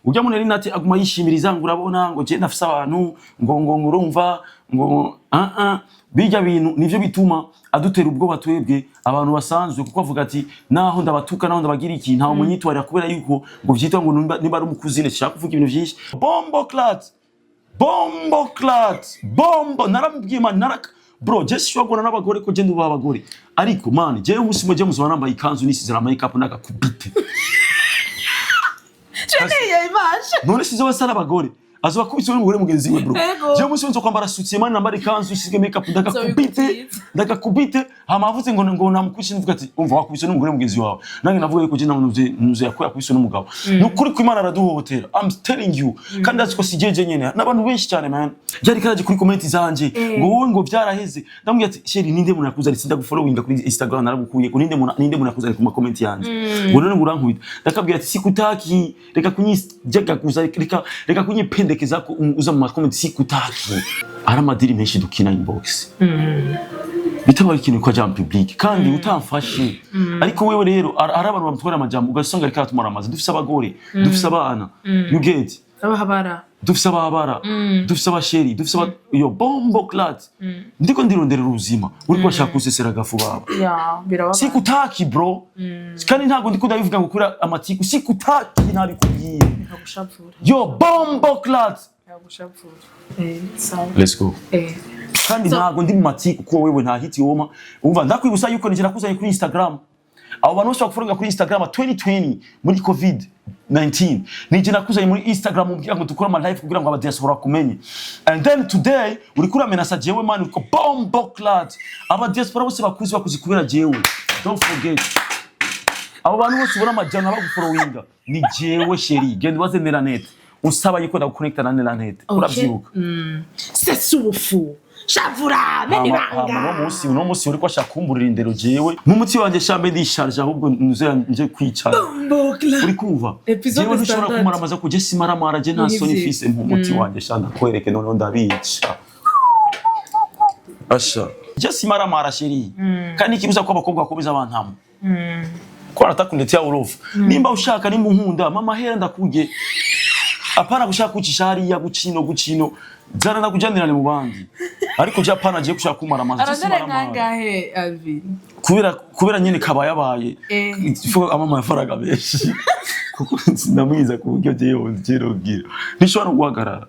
Ujya muri Nati aguma yishimiriza ngo urabona ngo je ndafise abantu ngo urumva ngo ah ah, bijya bintu nivyo bituma adutera ubwoba twebwe abantu basanzwe, kuko avuga ati naho ndabatuka, naho ndabagira iki, ntawe munyitwarira, kubera yuko ngo vyitwa ngo nimba ari umukuzine. Shaka kuvuga ibintu vyinshi. Bomboclaat, bomboclaat, bombo. Naramubwiye man, naraka bro, je sishobora guhura n'abagore ko je ndubaha abagore, ariko man, jewe umunsi umwe je muzoba nambaye ikanzu, nisize na makeup, n'agakubite. Iyo image. None sizo basa n'abagore, azoba akubise n'umugore mugenzi we, bro. Ego. Jewe umunsi nzo kwambara soutien, man, nambara ikanzu isizwe makeup, ndagakubite. Nzobikubwiza. Ndagakubite. Hama avuze ngo namukubise, ndavuga ati umva, wakubise n'umugore mugenzi wawe. Nange navuga yuko je namuze nuze yakora yakubise n'umugabo. Ni ukuri ko Imana araduhohotera, I'm telling you. Kandi azi ko si jeje nyene, n'abantu benshi cyane, man. Byari karaje kuri comment zanje ngo wowe ngo byaraheze. Ndamubwira ati chérie, ninde muntu yakuzanye? Sindagufollowinga kuri Instagram, naragukuye ko. Ninde muntu yakuzanye ku ma comment yanje ngo none ngo urankubita? Ndakabwira ati sikutaki, reka kunyijagaguza, reka kunyipendekeza ko uza mu ma comment, sikutaki. Ari amadiri menshi dukina inbox, bitabaye ikintu ko ajya mu public kandi utamfashe. Ariko wewe rero ari abantu bamutwara amajambo, ugasanga ariko aratumara amazi. Dufise abagore, dufise abana, you get? Abahabara. Dufise ababara, dufise abasheri, dufise aba yo. Bomboclaat, ndiko ndironderera ubuzima, uriko bashaka kusesera agafu baba. Ya, birababaje. Sikutaki, bro. Kandi ntabwo ndiko ndabivuga ngo kuri amatiku. Sikutaki, ntabikubwiye. Nkagushavura. Yo, bomboclaat. Nkagushavura, eh, sawa. Let's go. Eh. Kandi ntabwo ndi mu matiku, kuko wewe nta hiti woma. Umva, ndakwibutsa yuko nije nakuzanye kuri Instagram. Abo bantu bose bakufollowinga kuri Instagram 2020 muri COVID 19, nije nakuzanye muri Instagram kugira ngo dukore ama live, kugira ngo aba diaspora bakumenye. And then today uriko uramenasa jewe, man, uriko. Bomboclaat, aba diaspora bose bakuzi kubera jewe. Don't forget, abo bantu bose ubona amajana bagufollowinga ni jewe, chérie. Genda ubaze Neranet, usaba yuko ndaguconnecta na Neranet. Urabyibuka? Sesufu shavura mena. Hama Ibanga. uno munsi uriko ashaka kumburira indero jewe mu muti wanje shambe, ndisharje ahubwo nze nje kwicara. Mbokla. Uri kumva? Episode Jewe ntushobora standard. kumaramaza ko je simaramara, je nta soni Nivyo. mfise mu muti wanje. Sha, ndakwereke noneho ndabica. Asha, je simaramara, chérie. Kandi ikibuza ko abakobwa bakomeza bantamo ko aratakundetea urofu. Nimba ushaka, nimba unkunda, mama hera ndakurye, apana gushaka kucisha hariya gucino gucino, zana ndakujanirane mu bandi. Ariko je apana agiye gushaka kumara amazi. Je Arondera simaramara. nkangahe, Alvin? Kubera nyene kabayabaye. Ifu ama amafaranga menshi, kuko ndamwiza ku buryo jewe jewe ntishobora no guhagarara.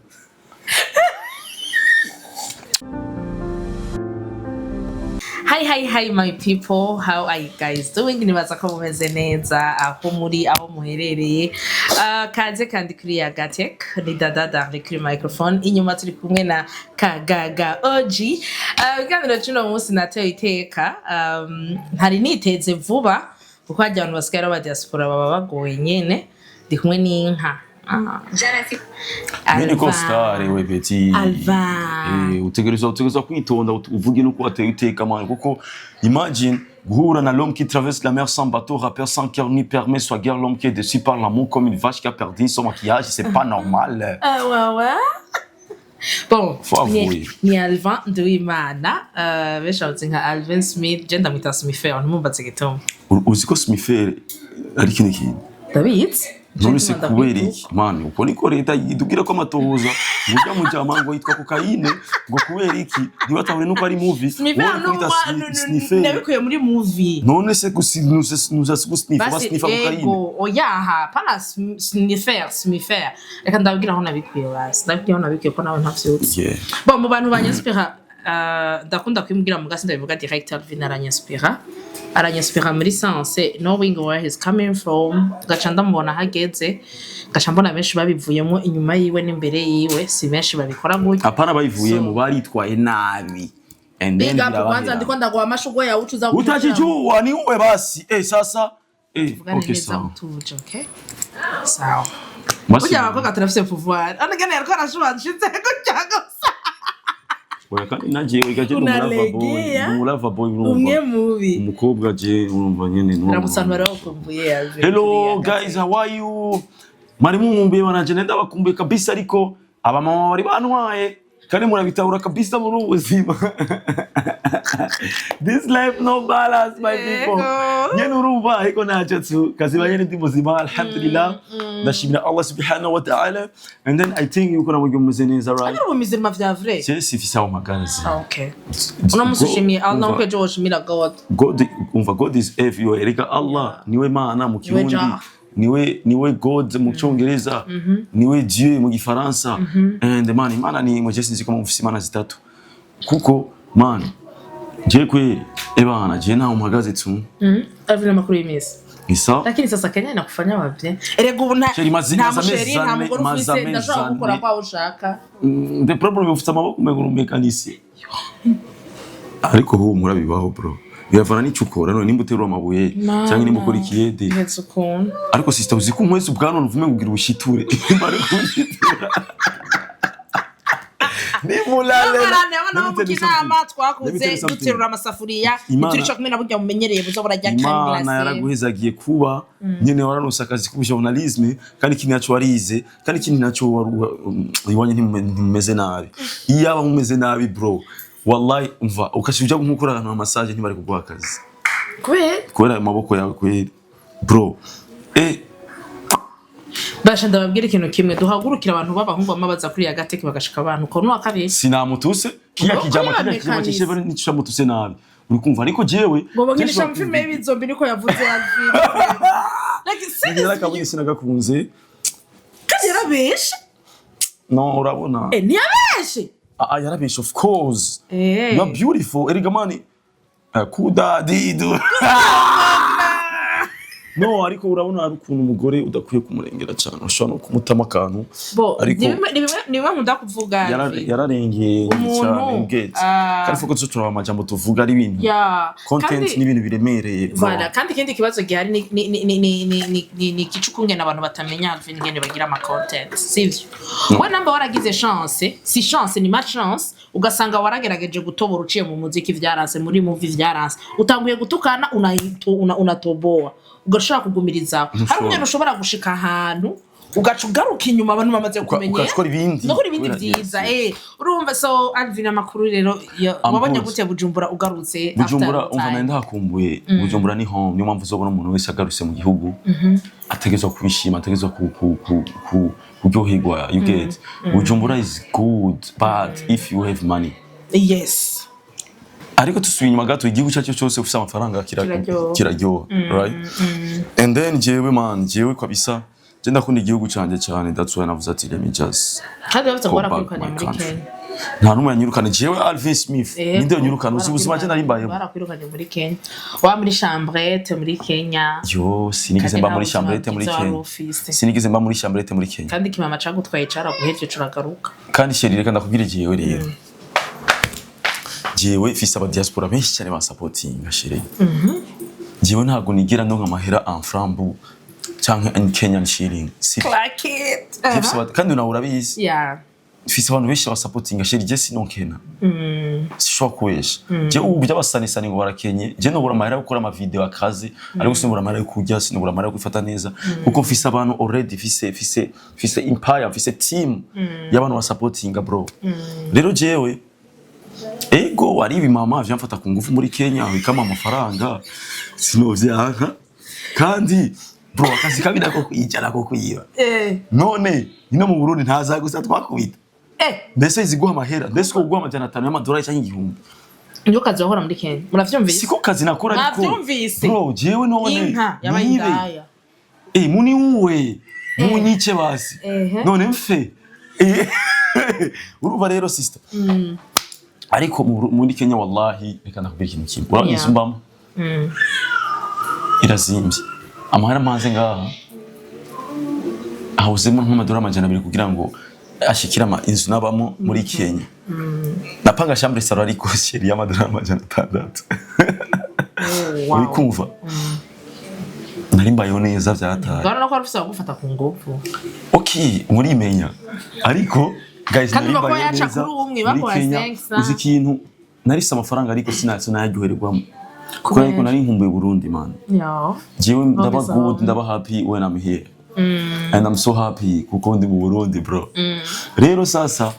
Hi, hi, hi, my people. How are you guys doing? Nibaza ko mumeze neza aho muri, aho muherereye. Kaze kandi kuri ya Gatek, ni Dada Darle kuri microphone. Inyuma turi kumwe na Kagaga OG. Ikiganiro cy'uno munsi nateye iteka. Ntari niteze vuba kuko harya abantu basigaye ari aba diaspora baba bagoye nyene. Ndi kumwe n'inka. Ah. Mimi niko Alva. star we, petit. Alva. Eh, utegerezwa kwitonda, uvuge nuko wateye iteka, man, kuko imagine guhura na l'homme qui traverse la mer sans bateau, rappeur sans cœur ni permet soit guère, l'homme qui est déçu par l'amour comme une vache qui a perdu son maquillage, c'est pas normal. Ah, ouais. Bon, Faut avouer. ni Alvin Nduwimana, benshi bamuzi nka Alvin Smith, je ndamwita Smither, ntimumbaze igituma. Uzi ko Smither ari kino kintu? Ndabizi. None se kubera iki, man? Uko niko leta idubwira ko amatohoza burya mujama ngo yitwa kokayine, ngo kubera iki ntibatahure nuko ari movie. Smither. Wowe uri kwita sniffer. Nabikuye muri movie. None se nuza gusnifa? Basi. Basnifa kokayine. Ego, oyaha, pana sniffer, Smither. Reka ndabwira aho nabikuye, basi. Ndabwira aho nabikuye ko nawe ntavyutse. Bon, mu bantu banyinspira, ndakunda kwimubwira mu gasi, ndabivuga direct, Alvin aranyinspira. Aranyinspira muri sense knowing where he's coming from, gaca ndamubona ahageze, gaca mbona benshi babivuyemo inyuma yiwe n'imbere yiwe, si benshi babikora gutyo. Apana, bayivuyemo. So- Baritwaye nabi and then Big up kwanza. birabahera. Ndiko ndaguha amashurwe yawe ucuza. Utajijua ni uwe basi, eh, sasa, eh. Tuvugane Okay. neza. Sawa. Utuje, okay? Sawa. Basi. Burya abakobwa turafise pouvoir. Anagana yariko arashuba nshitse gutya gusa. Oya, kandi najewe gaje ndi umulava boy. Unalegea. Ndi umulava boy, urumva. Umwe mubi. Umukobwa je urumva nyene ni Ramutse abantu bari bakumbuye, Alvin. Hello guys, how are you? Mwari munkumbuye, banaje nenda bakumbuye kabisa, ariko abamama bari bantwaye. Kandi murabitahura kabisa muri ubu buzima. This life no balance, my people. Yego. Nyene urumva, ariko ntacyo tu kaziba nyene ndi muzima, alhamdulillah. Ndashimira Allah subhanahu wa ta'ala, and then I think yuko nabwo mumeze neza, right? Ari ubumizima vya vrai. Je sifise aho mpagaze. Ah, okay, uno musi ushimiye Allah nkuko ejo woshimira God. God, umva, God is everywhere. Reka, Allah niwe Mana mu Kirundi, Jah. niwe God mu Cyongereza, niwe Dieu mu Gifaransa. And man, Imana ni imwe. Je sinzi ko mufise imana zitatu, kuko man, je kwe ebana, je ntaho mpagaze tu. Alvin, amakuru y'iminsi? Ni sawa. Lakini sasa Kenya inakufanya wavye, erega ubu nta Chéri, nta maze mu chéri, amezi nta ane, mugore maze ufise, amezi ndashobora gukora ane. kwaho ushaka. The problem, ufite amaboko umengo uri umumekanisiye, ariko humura, bibaho bro, biravana n'icyo ukora. None nimba uterura amabuye cyangwa nimba ukora ikiyede. Ihetse ukuntu. Ariko sister, uzi ko umwezi ubwanwa uvume ngo ugira ubushiture, bari kubushitura nimulale. Abana abana bo mu Kinama twakuze duterura amasafuriya, ntiturica kumwe na burya mumenyereye buza burarya. Imana Kandi yaraguhezagiye kuba nyene waranose akazi k'ubujournalisme, kandi ikindi naco warize, kandi ikindi naco iwanyu ntimumeze nabi. Iyaba mumeze nabi bro, wallahi umva, ukaca uja nk'ukora ahantu ha massage, ntibari kuguha akazi. Kubera? Kubera ayo maboko yawe kweri bro, eh. Basha, ndababwira ikintu kimwe: duhagurukire abantu b'abahungu bama baza kuri Yagateke bagashika abantu ko nuwa kabiri. Sinamutuse kiya Ngo kijama ko kiya kijama yamekanise. Cyisheve nico mutuse nabi, uri kumva? Ariko jewe Ngo bangirisha mu filime y'ibizombi, niko yavuze Alvin, like seriously. Narakabonye, sinagakunze. Kandi yarabeshe. No, urabona. Eh, ntiyabeshe. Ah, ah, yarabeshe, of course. Eh. You are beautiful erega mani. Kudadidu no, ariko urabona hari ukuntu umugore udakwiye kumurengera cyane, ushobora no kumutama akantu. Bo Ariko ni bimwe nkunda kuvuga, Alvin. Yararengeye Umuntu, cyane get. ah. Kandi fuko tuzo turaba amajambo tuvuga ari ibintu content n'ibintu biremereye bro. Voilà, kandi ikindi kibazo gihari ni igice ukungene abantu batamenya Alvin ingene bagira ama content, sivyo? We namba waragize chance, si chance, ni malchance, ugasanga waragerageje gutobora uciye mu muziki, vyaranse, muri movie vyaranse, utanguye gutukana, unatoboa, ugashobora kugumirizaho. Hari Ntushobora. umwana ushobora gushika ahantu ugaca ugaruka inyuma abantu bamaze kumenyera, Ugakora ibindi. ugakora ibindi vyiza. Eh, urumva? So Alvin, amakuru rero I'm wabonye good. gute Bujumbura ugarutse after Bujumbura, a umva, time? nari ndahakumbuye. Bujumbura ni home, niyo mpamvu uzobona umuntu wese agarutse mu gihugu ategerezwa kubishima, ategerezwa kuryoherwa, you get? Bujumbura is good, but if you have money. Ariko tusubiye inyuma gato, igihugu icyo ari cyo cyose ufite amafaranga Kiraryoha. Kiraryoha, right? And then jewe man, jewe kabisa, je ndakunda igihugu canje cyane. That's why navuze ati let me just Kandi bavuze ngo go back barakwirukanye my muri country. Kenya. Nta n'umwe yanyirukana. Jewe Alvin Smith, Yego, ninde yanyirukana? Uzi ubuzima je nari mbayemo? Barakwirukanye muri Kenya, wa muri chambrette muri Kenya. Yo, sinigeze Kandi mba nta muri buzima chambrette muri bwiza wari Kenya. ufise. Sinigeze mba muri chambrette muri Kenya. Kandi kimama cagutwaye caraguhevye, curagaruka. Kandi chéri, reka ndakubwira, jewe rero, jewe mfise aba diaspora benshi cyane basapotinga, chéri. Jewe ntabwo nigera ndonka amahera en franc bu canke en Kenyan shilling. Si Clack it. Mfise kandi nawe urabizi, mfise abantu benshi basapotinga, chéri. Je sinonkena, sishobora kubesha. Je ubu by'abasanisani ngo barakenye, je nobura amahera yo gukora ama video akazi, ariko sinobura amahera yo kurya, sinobura amahera yo kwifata neza, kuko mfise abantu already, mfise empire, mfise team y'abantu basapotinga bro. Rero jewe, ego, ari ibimama vyamfata ku ngufu muri Kenya bikama amafaranga, sinovyanka. Kandi bro, akazi kabi nako kwicara ko kwiba. None ino mu Burundi ntaza gusa twakubita. Mbese iziguha amahera, mbese ko kuguha 500 y'amadolari cyangwa 1000? Niko kazi wahora muri Kenya, muravyumvise? Siko kazi nakora, ariko Mwavyumvise? bro, jewe none Inka yabaye nibe. indaya. Eh, muni uwe munyice basi. None mfe. Eh, urumva rero sister, ariko muri Kenya, wallahi, reka ndakubwira ikintu kimwe. Urabona inzu mbamo irazimvye. Amahera mpanze ngaha ahuzemo nk'amadolari 200 kugira ngo ashikire ama inzu nabamo muri Kenya. Napanga chambre salon, ariko chéri, y'amadolari 600. Uri kumva? Nari mbayeho neza vyataye. Urabona ko wari ufise abagufata ku nguvu. Okay, murimenya, ariko guys, Kandi nari urumva ko mbayeho yaca neza kuri umwe, muri baguha Kenya. 500. Uzi ikintu, narifise amafaranga ariko sinayaryohererwamo, kuko ariko nari nkumbuye Burundi man. Jewe ndaba Bumvise good, aho. ndaba happy when I'm here, and I'm so happy kuko ndi mu Burundi bro. Rero sasa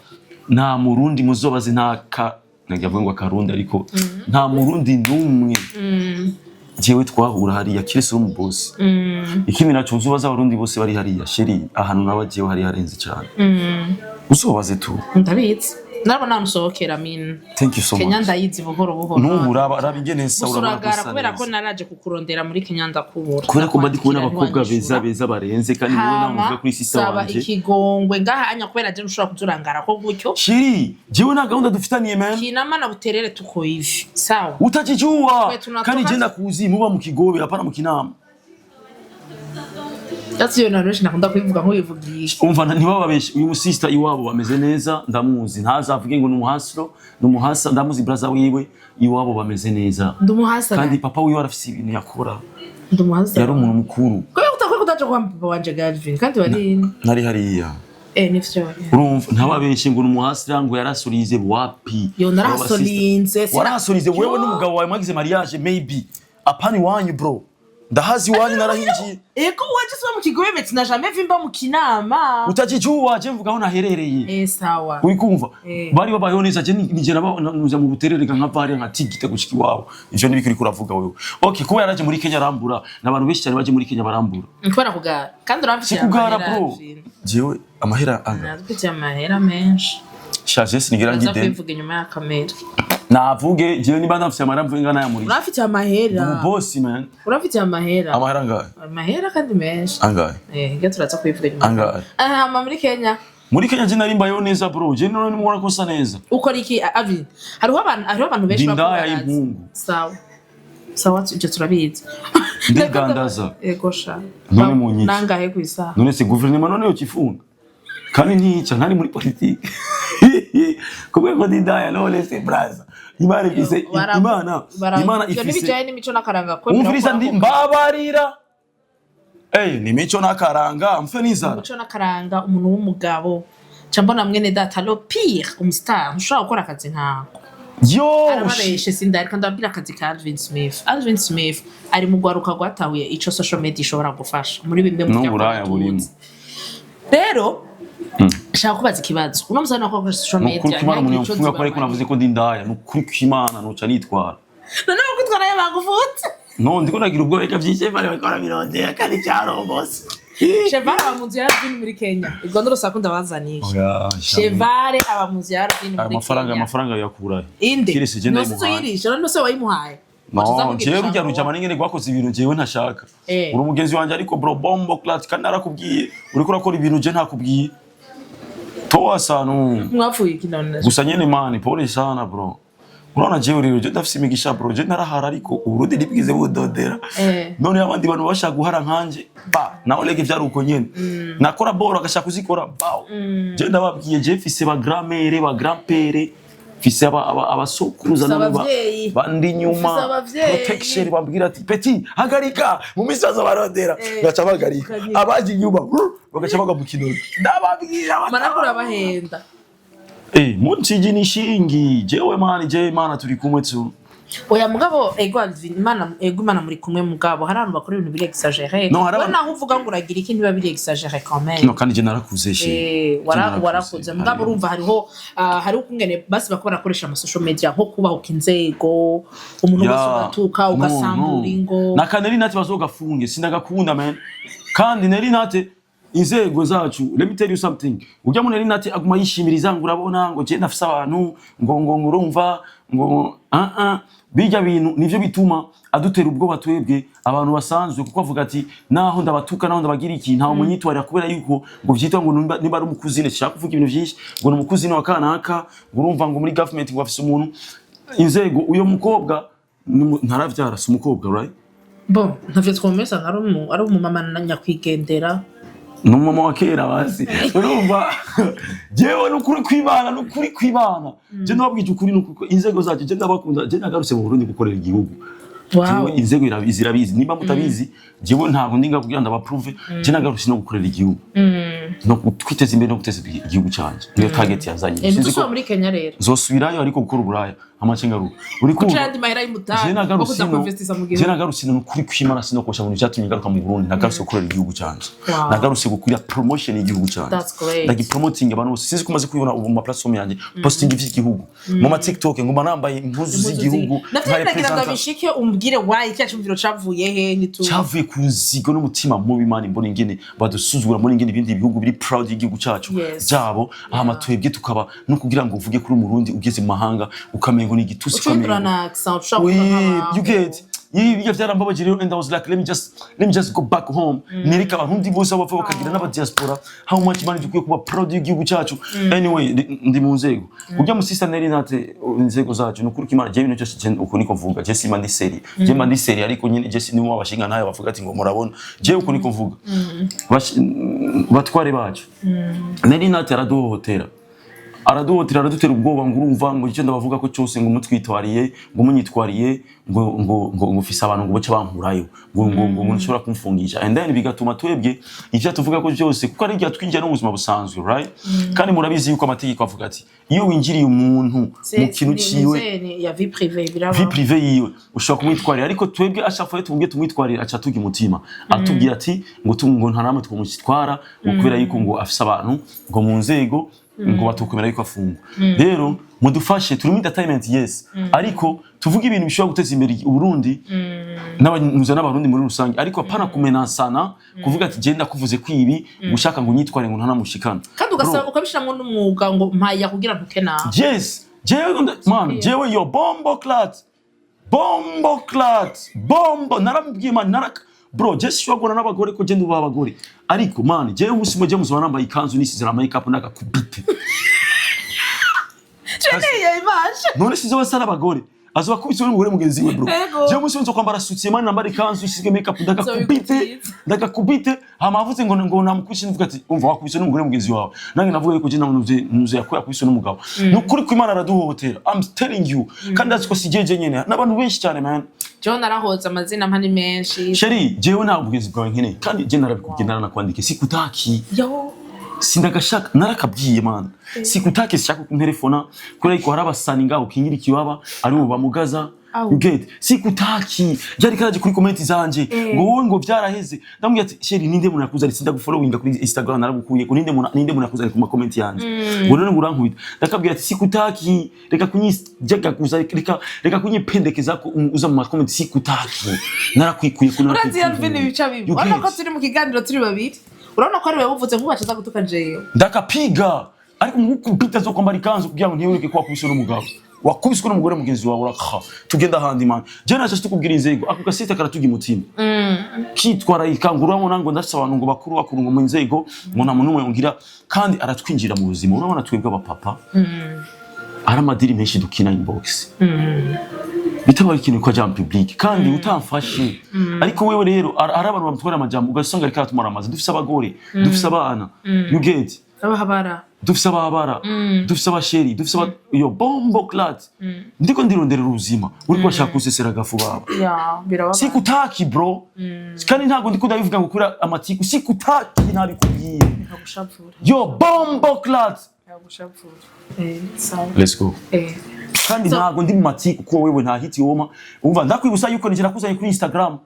Nta Murundi muzobaze, nta ka nagira ngo akarundi, ariko nta Murundi n'umwe jewe twahura hariya kirese w'umubosi. Ikindi naco, uzobaza Abarundi bose bari hariya, chéri, ahantu nawe jewe hari harenze cyane, uzobaze tu. Ndabizi, narabona namusohokera min. Thank you so Kenya much. Ndayizi buhoro buhoro. N'ubu raba ingene nsa, Gusa urabona ko uragara usa kubera ko neza. naraje kukurondera muri Kenya ndakubura. Kubera ko mba ndi kubona abakobwa Ntiwanyishura. beza beza barenze, kandi wowe nawe Hama uvuga kuri sister saba wanje. ikigongwe ngaha anya, kubera je ntushobora kuzurangara ko gutyo. Chéri, jewe nta gahunda dufitaniye, man. Kinama na Buterere tuko hivi, sawa? Utakijua. Kwe tunatoka- Kandi je ndakuzi, muba mu Kigobe, hapana mu Kinama. That's iyo narushi nakunda kubivuga nk'ubivugisha. Umva, ntibababeshe, uyu musista iwabo bameze neza, ndamuzi. Ntazavuge ngo ni umuhasiro, ni umuhasa. Ndamuzi, braza wiwe, iwabo bameze neza. Ndi umuhasa. Kandi papa wiwe arafise ibintu yakora. Ndi umuhasa. Yari umuntu mukuru. Kubera utakwiye kutaja kwa papa wanje Galvin kandi wari Nari hariya. Nivyo. Urumva, ntababeshe ngo ni umuhasira, ngo yarasurize, wapi. Yo, narasolinze. Warasorinze wewe Yo. n'umugabo wawe mwagize mariage, maybe apana iwanyu, bro. Ndahazi iwanyu, narahinjiye. Ego, waje siba mu Kigobe, mais tu n'as jamais vu mba mu Kinama. Utakijua, je mvuga aho naherereye. Sawa. Uri kumva? Eh. Bari babayeho neza. Je nije nuza mu Buterere nkava hariya nka tigita gushika iwabo. Ivyo nibiki uriko uravuga wewe? Okay, kuba yaraje muri Kenya arambura, n'abantu benshi cyane baje muri Kenya barambura. Kubera kugara kandi Si uramfitiye kugara, amahera, bro. Alvin. Jewe amahera anga Uramfitiye amahera menshi. Shaje sinigera Uraza ngide. kubivuga inyuma ya kamera. Navuge jewe niba ndafise amahera, mvuge ngana ya muri. Urafitiye amahera. Umubosi, man. Urafitiye amahera. Amahera angahe? Amahera kandi menshi. Angahe? Nge turaza kubivuga inyuma. Angahe? Ah, hama muri Kenya? Muri Kenya je nari mbayeho neza, bro. Je none nimubona ko nsa neza. Ukora iki, Alvin? Hariho abantu benshi Ndi indaya bakubaraza. y'impungu. Sawa sawa, ibyo turabizi. Ndidandaza. Ego sha. None mu nyiki. Nangahe ku isaha? None se guverinoma none yokifunga? Kandi ntica ntari muri politike kubera ko ndindaya. None se braza, Imana ifise Imana Imana Ivyo ifise ntibijanye n'imico n'akaranga ko umviriza, ndi mbabarira. Ni mico n'akaranga, mfe n'inzara. Umuco n'akaranga, umuntu w'umugabo ca mbona mwene data, le pire umustar, ntushobora gukora akazi nkako. Yo. Arababeshe, sindari kandi ababwira akazi ka Alvin Smith. Alvin Smith ari mu rwaruka rwatahuye ico social media ishobora gufasha muri bimwe mu N'uburaya byo burimo. tuzi. Rero shaka kubaza ikibazo, uno musore nako akoresha social Ni ukuri media kw'Imana, umuntu ntihagire ico yomfunga ko ariko zibamarira. navuze ko ndi indaya, ni ukuri kw'Imana noca nitwara. Noneho kwitwara yo baguvutse. No ndiko nagira ubwoba, reka vyishe bari bariko barabirondera kandi cyarongose. Chevale aba mu nzu ya Alvin muri Kenya. Ubwo n'urusaku ndabazaniye. Oya. Chevale aba mu nzu ya Alvin muri Amafaranga, Kenya. amafaranga yakurahe? Inde? Kirisi je Nose ndayimuhaye. uyirisha none se wayimuhaye? No, jewe rujya rujama n'ingene rwakoze ibintu jewe ntashaka. Uri umugenzi wanje, ariko bro, bombo clat, kandi narakubwiye, uriko urakora ibintu je ntakubwiye. Toa sanu. Mwapfuye iki none? Gusa nyene man, pole sana, bro. Urabona jewe rero, je ndafise imigisha, bro. Je narahara, ariko Uburundi ntibwize budodera. None abandi bantu bashaka guhara nkanje, ba nawe lege vyari uko nyene. Nakora boro agashaka kuzikora, baw. Je ndababwiye, je mfise ba grand-mère, ba grand-père, mfise abasokuruza Ufise none abavyeyi. bandi nyuma. Ufise abavyeyi. Protection, bambwira ati: "Petit, hagarika, mu minsi baza barondera." Gaca bahagarika. Ukagira. Abaje inyuma brr, bagaca bagwa mu kinogo, ndababwira. Marakura bahenda. Munsi ni shingi jewe man, jewe Imana turi kumwe tu. Oya mugabo, ego Alvin, Imana, ego Imana muri kumwe, mugabo hari abantu bakora ibintu biri exagéré. No, hari We abantu- naho uvuga ngo uragira iki, ntiba biri exagéré quand même. No, kandi je narakuze she. Warakuze, mugabo urumva hariho hariho ukungene basi bako barakoresha ama social media nko kubahuka inzego, umuntu wese ugatuka ugasambura ingo. Na kaneri nati bazogafunge, sindagakunda, man. Kandi neri nate inzego zacu, let me tell you something, ujya mu neri nate aguma yishimiriza ngo urabona ngo je ndafise abantu ngo urumva ngo ah ah, bijya bintu nivyo bituma adutera ubwoba twebwe abantu basanzwe, kuko avuga ati naho ndabatuka, naho ndabagira iki, ntawe munyitwarira, kubera yuko ngo vyitwa ngo nimba ari umukuzine, shaka kuvuga ibintu vyinshi, ngo ni umukuzine wa kanaka, ngo urumva ngo muri government ngo afise umuntu inzego. Uyo mukobwa ntaravyara, si umukobwa, right? Bon, ntavyo twomesa nka ari umumama na nyakwigendera. Ni umumama wa kera basi. Urumva, jewe nukuri kwibana, nukuri kwibana, je ndababwije ukuri, nuko inzego zacu je ndabakunda. Je nagarutse mu Burundi gukorera igihugu. Jewe inzego zirabizi, nimba mutabizi, jewe ntabwo ndinga kugira ndabaprouve. Je nagarutse no gukorera igihugu, no kwiteza imbere no guteza igihugu canje, niyo target yazanye. Eh, Sinzi ko ntuzosubira muri Kenya rero? nzosubirayo, ariko gukora uburaya. Amace ngaruka, uri Kuca kumva? yandi mahera Je y'umutahe wo nagarutse kuza ino, kuinvestisa mu je gihugu. nagarutse ino, nukuri kw'Imana sinokosha mu bintu vyatumye ngaruka mu Burundi. Nagarutse gukorera igihugu canje. Nagarutse gukurira promotion y'igihugu canje. That's great. Ndagipromoting abantu bose. Sinzi ko umaze kubibona ubu mu ma platform yanjye, posting ivy'igihugu mu ma TikTok, nguma nambaye impuzu z'igihugu Navyo nka nagira ngo representa. bishike umbwire why cya cyumviro cavuye he nitu. Cyavuye ku nzigo n'umutima mubi, man. Mbona ingene badusuzugura, muri ingene ibindi bihugu biri proud y'igihugu cyacu byabo, hama twebwe tukaba no kugira ngo uvuge kuri Umurundi ugeze mu mahanga ukamengo ni igitusi. Ucuhindura Ukamengo na accent, ushobora Oui, kuvuga nk'abantu. you get ibi byarambabaje rero, and I was like, let me just go back home, nereka abantu bose aho bava bakagira n'aba diaspora how much money dukwiye kuba proud y'igihugu cyacu. Anyway, ndi mu nzego ujya mu sister Nelly Nate, inzego zacu, ni ukuri ko Imana, je ibintu byose je uko niko mvuga. Je simba ndi sérieux, je mba ndi sérieux, ariko nyine je ni wabashinga ntayo bavuga ati ngo murabona, je uko niko mvuga. Batware bacu, Nelly Nate araduhohotera, araduhotera, aradutera ubwoba ngo urumva ngo icyo ndabavuga ko cyose ngo mutwitwariye, ngo munyitwariye, ngo ufise abantu ngo bace bankurayo, ngo nshobora kumfungisha, and then bigatuma twebwe ivyo tuvuga ko byose, kuko ari igihe twinjira no mu buzima busanzwe, right? Kandi murabizi yuko amategeko avuga ati iyo winjiriye umuntu mu kintu ciwe, ya vie privée, biraba. Vie privée yiwe, ushobora kumwitwarira. Ariko twebwe ashafa tumubwiye tumwitwarira, aca tugira umutima atubwira ati ngo nta namwe twamutwara, ngo kubera yuko ngo afise abantu ngo mu nzego ngo batukomera yuko afungwa. Rero mudufashe, turi muri entertainment, yes, ariko tuvuge ibintu bishobora guteza imbere Uburundi n'abanuza n'Abarundi muri rusange, ariko apana kumenasana, kuvuga ati genda kuvuze ko ibi gushaka ngo unyitware ngo ntanamushikana. Kandi ugasaba ukabishiramwo n'umwuga ngo mpaya kugira ntuke nawe. Yes, jewe man, jewe yo bomboclaat, bomboclaat, bombo naramubwiye, man, naraka bro, je sishobora guhura n'abagore ko je ndubaha abagore, ariko man, jewe umunsi mwe je muzaba nambaye ikanzu nisize na makeup n'agakubite. Jeneye image. None sizo basa n'abagore azoba akubise n'umugore mugenzi we, bro. Ego. Jewe umunsi nzo kwambara soutien, man, nambara ikanzu isizwe makeup, ndagakubite. Nzobikubwiza. Ndagakubite. Hama avuze ngo namukubise, ndavuga ati umva, wakubise n'umugore mugenzi wawe. Nange navuga yuko je namunuze yakuye akubise n'umugabo. Ni ukuri ko Imana araduhohotera, I'm telling you. Kandi azi ko si jeje nyene, n'abantu benshi cyane, man. Jewe narahoze amazina mpa ni menshi. Chérie, jewe nta bugenzi bwawe nkeneye, kandi je narabikubwiye, naranakwandike, sikutaki. Yo. Sindagashaka, narakabwiye, man, sikutaki, sishaka kunterefona kubera yuko hari abasani ngaho kingira ikibaba ari bo bamugaza. Au. You get? Sikutaki. Byari karaje kuri comment zanje ngo wowe ngo byaraheze. Ndamubwira ati chérie, ninde muntu yakuzanye? Sindagufollowinga kuri Instagram, naragukuye ko ninde muntu yakuzanye ku ma comment yanje ngo none ngo urankubita? Ndakabwira ati sikutaki, reka kunyijyaga kuza, reka kunyipendekeza ko uza mu ma comment, sikutaki, narakwikuye ko. Urazi Alvin, ibica bibi You urabona get? ko turi mu kiganiro turi babiri, urabona ko ari wewe uvuze nk'ubu acaza gutuka jewe. Ndakapiga, ariko mukubita zo kwambara ikanzu kugira ngo ntiyereke ko wakubiswe n'umugabo, wakubiswe n'umugore mugenzi wawe. Uraka tugenda ahandi, man. Je naje tukubwira inzego, ako gasita karatuga umutima kitwara ikangura. Urabona ngo ndafise abantu ngo bakuru bakuru ngo mu nzego, ngo nta muntu n'umwe yongira, kandi aratwinjira mu buzima. Urabona twebwe abapapa ari amadiri menshi dukina inbox, bitabaye ikintu ko ajya mu public kandi utamfashe. Ariko wewe rero ari abantu bamutwara amajambo, ugasanga ariko aratumara amazi. Dufise abagore, dufise abana, you get? Abahabara. Dufise ababara, dufise abasheri, dufise aba yo bomboclaat. Ndiko ndironderera ubuzima, uriko bashaka kusesera agafu baba. Ya, birababaje. Sikutaki, bro. Kandi ntabwo ndiko ndabivuga ngo kuri amatiku, sikutaki, ntabikubwiye. Nkagushavura. Yo bomboclaat. Nkagushavura, eh, sawa. Let's go. Eh. Kandi ntabwo ndi mu matiku, kuko wewe nta hit woma. Umva, ndakwibutsa yuko nije nakuzanye kuri Instagram,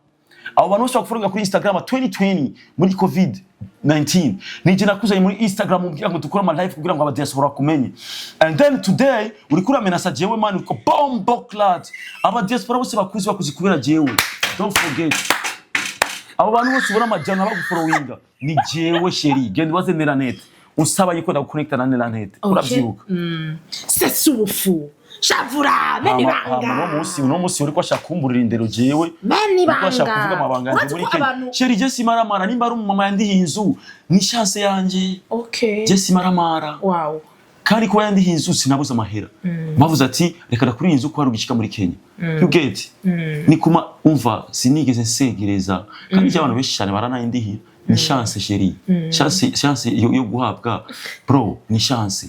abo bantu bose bakufollowinga kuri Instagram 2020 muri COVID 19, nije nakuzanye muri Instagram kugira ngo dukore ama live kugira ngo aba diaspora bakumenye, and then today uriko uramenasa jewe, man, uriko bomboclaat. Aba diaspora bose bakuzi, bakuzi kubera jewe, don't forget. Abo bantu bose ubona amajana bagufollowinga ni jewe, chérie. Genda ubaze Neranet, usaba yuko ndaguconnecta na Neranet, urabyibuka? Sesufu shavura meni. Hama Banga. uno munsi uriko ashaka kumburira indero jewe. Meni. Uriko ashaka Banga. kuvuga amabanga yanje Urazi muri ko Kenya. abantu Chérie, je simaramara. Nimba ari umumama yandihiye inzu, ni chance yanje. Je simaramara. Kandi kuba yandihiye inzu, sinabuze amahera. Bavuze ati reka ndakuri iyi nzu ko hari ugishika muri Kenya, you get? Ni kuma umva, sinigeze nsegereza, kandi icyo abantu benshi cyane baranayindihira ni chance, chérie, chance yo guhabwa, bro, ni chance.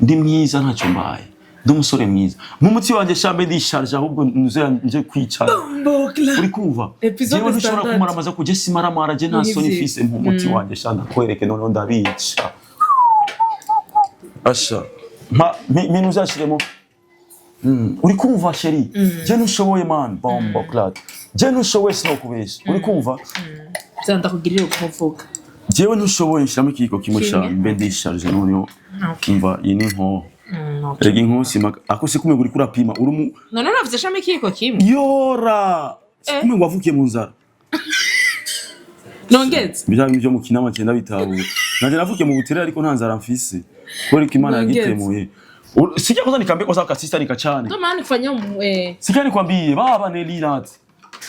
Ndi mwiza, ntacyo mbaye, ndi umusore mwiza mu muti wanjye shambe, ndisharje ahubwo nze nje kwicara. Uri kumva? Episode Jewe ntushobora standard. kumaramaza ko je simaramara, je nta soni Nivyo. mfise mu muti wanjye sha. Ndakwereke noneho ndabica asha mpa minu uzashiremo. Uri kumva, chérie? Je ntushoboye, man, bomboclaat, je ntushoboye, sinokubesha, uri kumva? Vyanda ndakugirira ukuvuga. Jewe ntushoboye, nshiramo ikiyiko kimwe. Kimwe. Sha mbe ndisharije noneho. Okay. Umva, iyi ni nkoho. Okay. Rega inkoho simaka ako sikumwe uri kurapima uri mu None navuze shamo ikiyiko kimwe. Yora, sikumwe ngo wavukiye mu nzara. Nongeze. Bya bindi byo mu kinama cyenda bitahura, nanje navukiye mu butere ariko nta nzara mfise kubera ko Imana Nongeze. yagitemuye. Sijya kwanza nikambe kwa sababu kasista nikachane. Ndo maana nikufanyia Sikia nikwambie, baba Nelinat.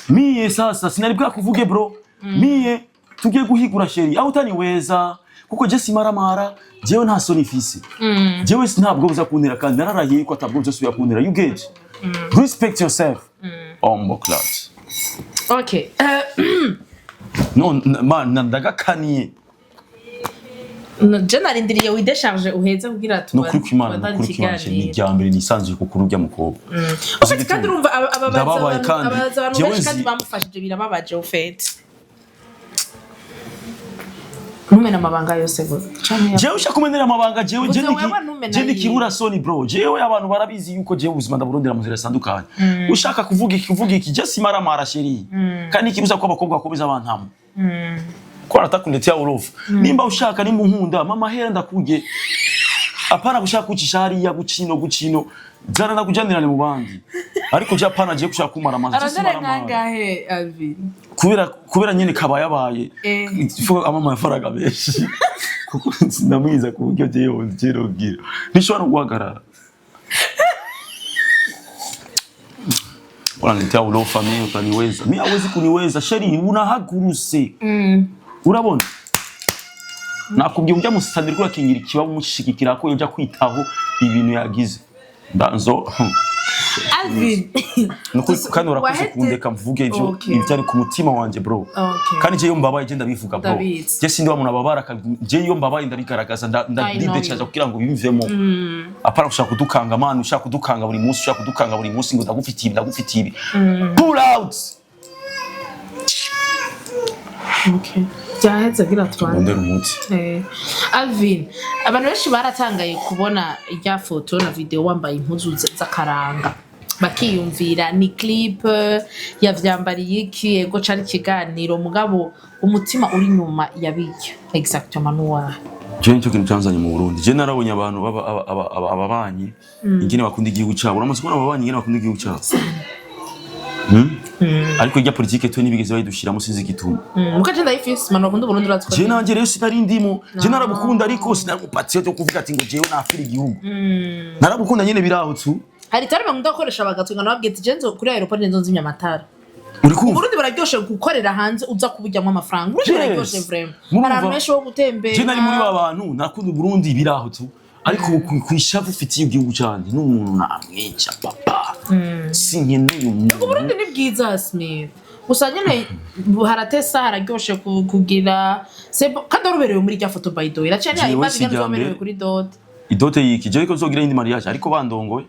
Mie sasa sinari bwakuvuge, bro. Mie tugiye guhigura, chérie, aho utaniweza kuko je simaramara, jewe nta soni mfise. Jewe ntabwo buza kuntera kandi nararahiye ko atabwo buzosubira kuntera. You get? Respect yourself. Bomboclaat. Okay. No man, ndagakaniye. No, je narindiriye widécharge uheze kugira No kuri kwimana, no tubandanye kuri kwimana, ni ikiganiro. irya mbere nisanzuye ku kuri urya mukobwa. Au fait, kandi urumva ababaza Ndababaye abantu, kandi. ababaza abantu Jewe benshi kandi bamufashije, birababaje. Au fait, ntumena amabanga yose gusa. Canke Jewe ushaka kumenera amabanga, jewe je Uze niki wewe ntumena je yiwe. nikibura soni, bro. Jewe abantu barabizi yuko jewe ubuzima ndaburondera mu nzira zitandukanye. Ushaka kuvuga iki, kuvuga iki, je simaramara, chérie, kandi ikibuza ko abakobwa bakomeza bantamo ko aratakundetea urofu. Nimba ushaka, nimba unkunda, mama hera ndakurye, apana gushaka kucisha hariya gucino gucino zana ndakujanirane mu bandi, ariko je apana je gushaka kumara amazi, je arondera simaramara. nkangahe, Alvin? Kubera nyene kabayabaye. Ifo ama amafaranga menshi kuko ndamwiza ku buryo jewe jewe ntishobora no guhagarara. Unaniletea ulofa, mimi utaniweza? Mimi hawezi kuniweza, chérie, unahaguruse. Urabona nakubwiye ujya musanira urakingira ikibazo umushigikira ko yoja kwitaho ibintu yagize ndanzo. Alvin. Nukuri kandi urakoze kundeka mvuge ivyo ivyo ari ku mutima wanje, bro. Kandi je iyo mbabaye je ndabivuga, bro. Ndabizi. Je sindi wa muntu ababara, je iyo mbabaye ndabigaragaza, I know ndadidechaza you. kugira ngo bimvemo, apana gushaka kudukanga, man, ushaka kudukanga buri munsi, ushaka kudukanga buri munsi ngo ndagufitiye ibi, ndagufitiye ibi, pull out. Okay. Byaheze gira tubane. Ndondera umuti. Alvin, abantu benshi baratangaye kubona irya foto na video wambaye impuzu z'akaranga, bakiyumvira ni clip yavyambariye iki. Ego, cari ikiganiro, mugabo umutima uri nyuma yabirya exactement nuwahe? Je nicyo kintu cyanzanye mu Burundi. Je narabonye abantu ababanyi ingene bakunda igihugu cyabo. Uramaze kubona ababanyi ingene bakunda igihugu cyabo? Ariko irya politike twe ntibigeze bayidushiramo, sinzi igituma. Muka je ndayifise manu bakunda Uburundi, uratwa. Je nanje rero sinari ndimo. Je narabukunda ariko sinari umupatriote wo kuvuga ati ngo jewe nafira igihugu. Narabukunda nyene biraho tu. Hari itara bakunda gukoresha bagatwenga, nababwiye ati je nzo kuri aéroport nzo nzimya amatara. Uri kumva? Uburundi buraryoshe gukorera hanze, uza kuburyamwo amafaranga. Uburundi buraryoshe vraiment. Murumva? Hari ahantu henshi ho gutembera. Je nari muri ba bantu nakunda Uburundi biraho tu, ariko ku ishavu ufitiye igihugu canje n'umuntu namwica, papa, sinkeneye umuntu. Uburundi ni bwiza, Smith, gusa nyene haratesa, hararyoshe kugira. C'est bon. Kandi waruberewe muri rya foto, by the way, iraciye. Jewe Ntiyayimaze si ingene irya uzoberewe mbere. kuri dot. Idote yiki? Je ariko nzogira indi mariage ariko bandongoye.